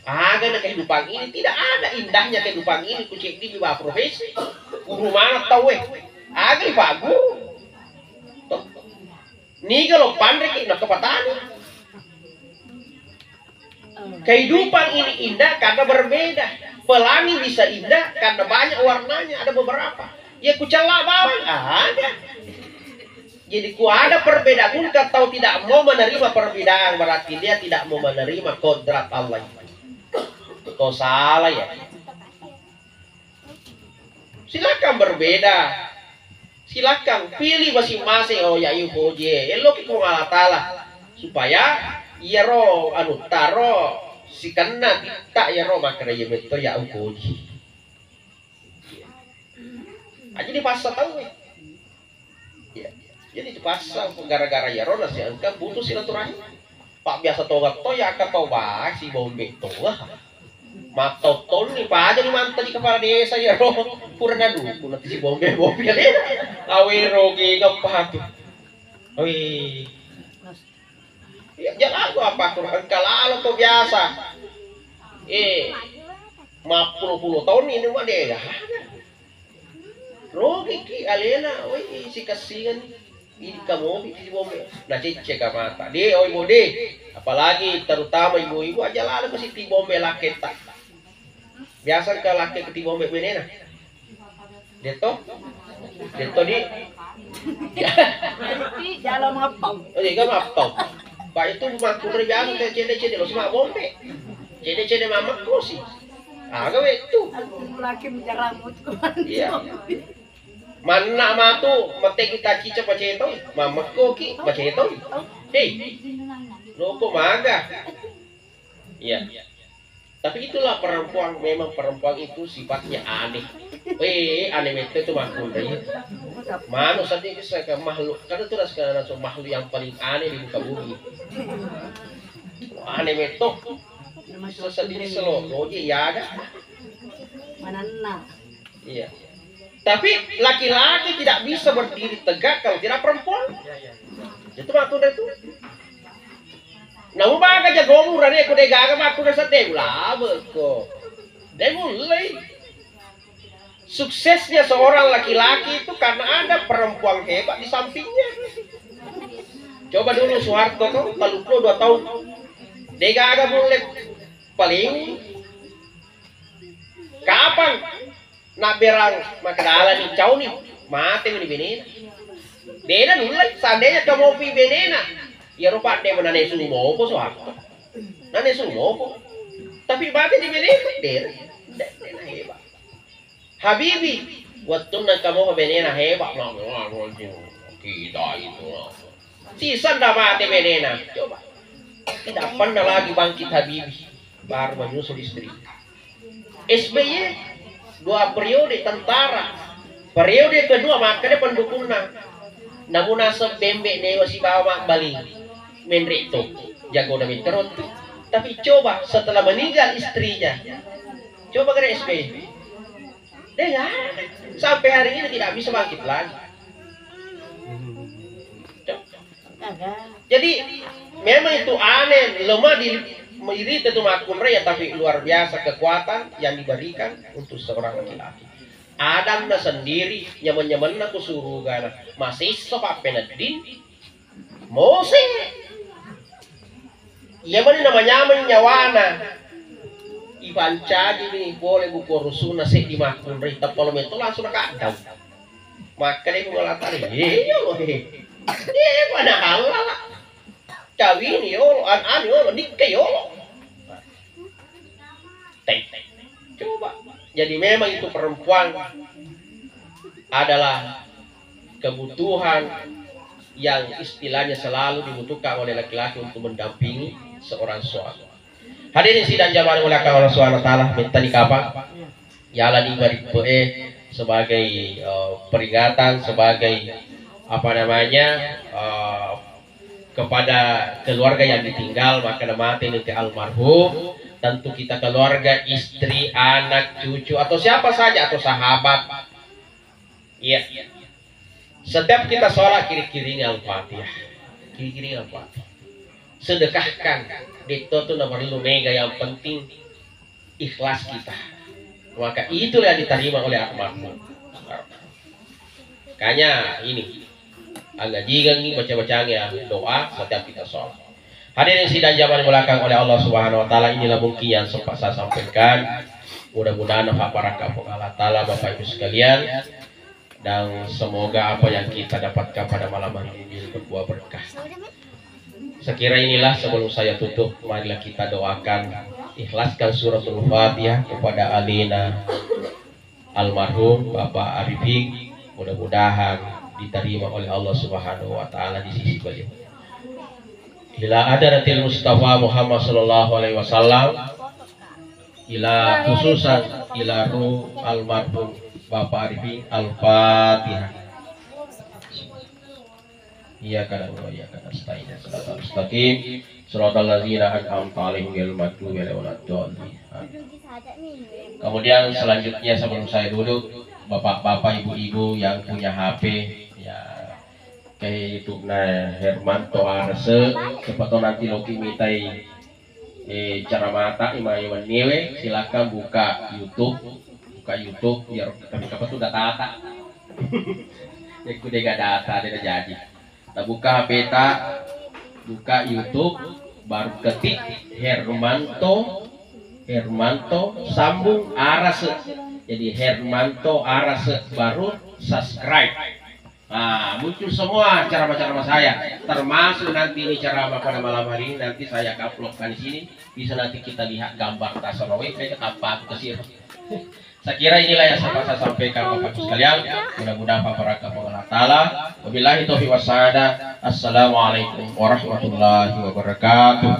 Aga na kehidupan ini, tidak ada indahnya kehidupan ini ku ceddi ba profesi. Guru mana tauwe. Aga di pagu. Toh. Niga lo panriki na kepatani. Kehidupan ini indah karena berbeda. Pelangi bisa indah karena banyak warnanya, ada beberapa. Ya kucela bawang, ada. Jadi ku ada perbedaan, engka tau tidak mau menerima perbedaan, berarti dia tidak mau menerima kodrat Allah itu. Kau salah ya. Silakan berbeda. Silakan pilih masing-masing. Oh ya, iu koji. Eloki Puang Allah Taala supaya iyaro anu taro sikenna titta iyaro makkeda iya metto ya ukoji. Aja dipaksa tau. Iya. Jadi dipaksa gara-gara iyaro nasi engka butuh silaturahim. Pak biasa tonga to ya akka tau bae si bombe tonga. Mattottonni paja ni mantaji kepala desa iyaro pura naduku nanti si bombe bombe alena. Awero ge ngepatu. Wih. Ya, jalan apa aku engka lalo to biasa. Eh, mappulo-pulo tahun ini mah deh. Rogiki alena, woi, sikessingan. Idi kamopi tibombe. Na cecce ka mata. De, oi, bo, de. Apalagi terutama ibu-ibu aja lalo ko si tibombe laketta. Biasa ka lakke tibombe benena. Detto? Detto di. Jalo mappau. Oh, iya, mappau. Pak itu makkunre biasa te cede-cede lo sima bombe. Cede-cede mamakko si. Aga wettu. Laki menjaramu. Iya. Manna matu mate kita cica pacetoi, mamakkoki pacetoi. Hei, loko maga. Iya. Tapi itulah perempuan, memang perempuan itu sifatnya aneh. Eh, aneh mete itu makkunre. Manu saja bisa ke makhluk, karena itu rasa langsung makhluk yang paling aneh di muka bumi. Aneh meto. Sesedih selo, loji ya ada. Mananna. Iya. Tapi laki-laki tidak bisa berdiri tegak kalau tidak perempuan. Itu makkunre itu. Namu baga jagomu rane ko de gaga makkunre sedde ulabeko. De mulai. Suksesnya seorang laki-laki itu karena ada perempuan hebat di sampingnya. Coba dulu Soeharto tuh, tiga puluh dua tahun. De gaga mulai paling Kapan nabberang makkeda alani cauni, mate meni benena. Dena nulle, seandainya kamopi benena, iyaro padde mena nesu moko Soeharto. Na nesu moko. Tapi mate di benena, dena. Dena hebat. Habibi, wettunna kamopa benena hebat. Kita itu. Siseng da mate benena. Coba. Tidak pernah lagi bangkit Habibie. Baru menyusul istri. S B Y dua periode tentara. Periode kedua makkeda pendukunna. Namun nasab bembe newa sibawa mabbali. Menre to. Jago na menterot. Tapi coba setelah meninggal istrinya. Coba kena S B Y. Dia nggak ada. Sampai hari ini tidak bisa bangkit lagi. Jadi memang itu aneh, lemah di irita tu makkunrai, tapi luar biasa kekuatan yang diberikan untuk seorang laki-laki. Adanna sendiri nyaman-nyamanna ku surugana, masessa pappenedding, Mose. Iya mani namanyameng nyawana. Ipancaji ni pole buku rusuna seddi makkunrai, teppalo metto langsung nakaddau. Makkeda Puang Allah Taala, "Iya lo he. Iya mana halala. Kawini yolo, an anu yolo, nikka yolo." Teng. Coba. Jadi memang itu perempuan adalah kebutuhan yang istilahnya selalu dibutuhkan oleh laki-laki untuk mendampingi seorang suami. Hadirin sidang jamaah dimuliakan Allah Subhanahu wa Taala, minta di kapang. Yalani barippe sebagai eh, peringatan, sebagai apa namanya eh, kepada keluarga yang ditinggal, maka mate nanti almarhum, tentu kita keluarga, istri, anak, cucu, atau siapa saja, atau sahabat. Iya. Setiap kita sholat kiri-kiring Al-Fatihah. Kiri-kiring Al-Fatihah. Sedekahkan. Itu tuh nomor lu mega yang penting ikhlas kita. Maka itulah yang diterima oleh almarhum. Makanya ini, angajigengngi, baca-bacangngi ya doa setiap kita sholat. Hadirin sidang jamaah dimuliakan oleh Allah Subhanahu wa Taala, inilah mungkin yang sempat saya sampaikan. Mudah-mudahan apa barakah Allah Taala, Bapak Ibu sekalian. Dan semoga apa yang kita dapatkan pada malam hari ini berbuah berkah. Sekira inilah, sebelum saya tutup, marilah kita doakan, ikhlaskan suratul Fatihah kepada alina almarhum Bapak Arifin, mudah-mudahan diterima oleh Allah Subhanahu wa Ta'ala di sisi beliau. Ila hadratil Mustafa Muhammad sallallahu alaihi wasallam, ila khususan ila ruh almarhum Bapak Arifin, Al-Fatihah. Iyyaka na'budu wa iyyaka nasta'in, ihdinas siratal mustaqim, siratal ladzina an'amta 'alaihim ghairil maghdubi 'alaihim waladdallin. Amin. Kemudian selanjutnya, sebelum saya duduk, bapak-bapak, ibu-ibu yang punya H P, ya, kayak YouTube-na Hermanto Arese, siapa tahu nanti loki mitai eh, cara mata imae wenniewe, silakan buka YouTube, buka YouTube biar tapi kapan tuh data-data. Ya, ku dega data, dega jadi. Kita buka H P ta, buka YouTube, baru ketik Hermanto, Hermanto sambung Arase. Jadi Hermanto Arase, baru subscribe. Nah, muncul semua ceramah-ceramah saya, termasuk nanti ini ceramah pada malam hari ini, nanti saya akan uploadkan di sini. Bisa nanti kita lihat gambar tasawuf, saya tetap aku ke sini. Saya kira inilah yang saya, saya sampaikan Bapak Ibu sekalian. Mudah-mudahan Bapak berkah Allah Ta'ala. Wabillahi taufiq wassaada. Assalamualaikum warahmatullahi wabarakatuh.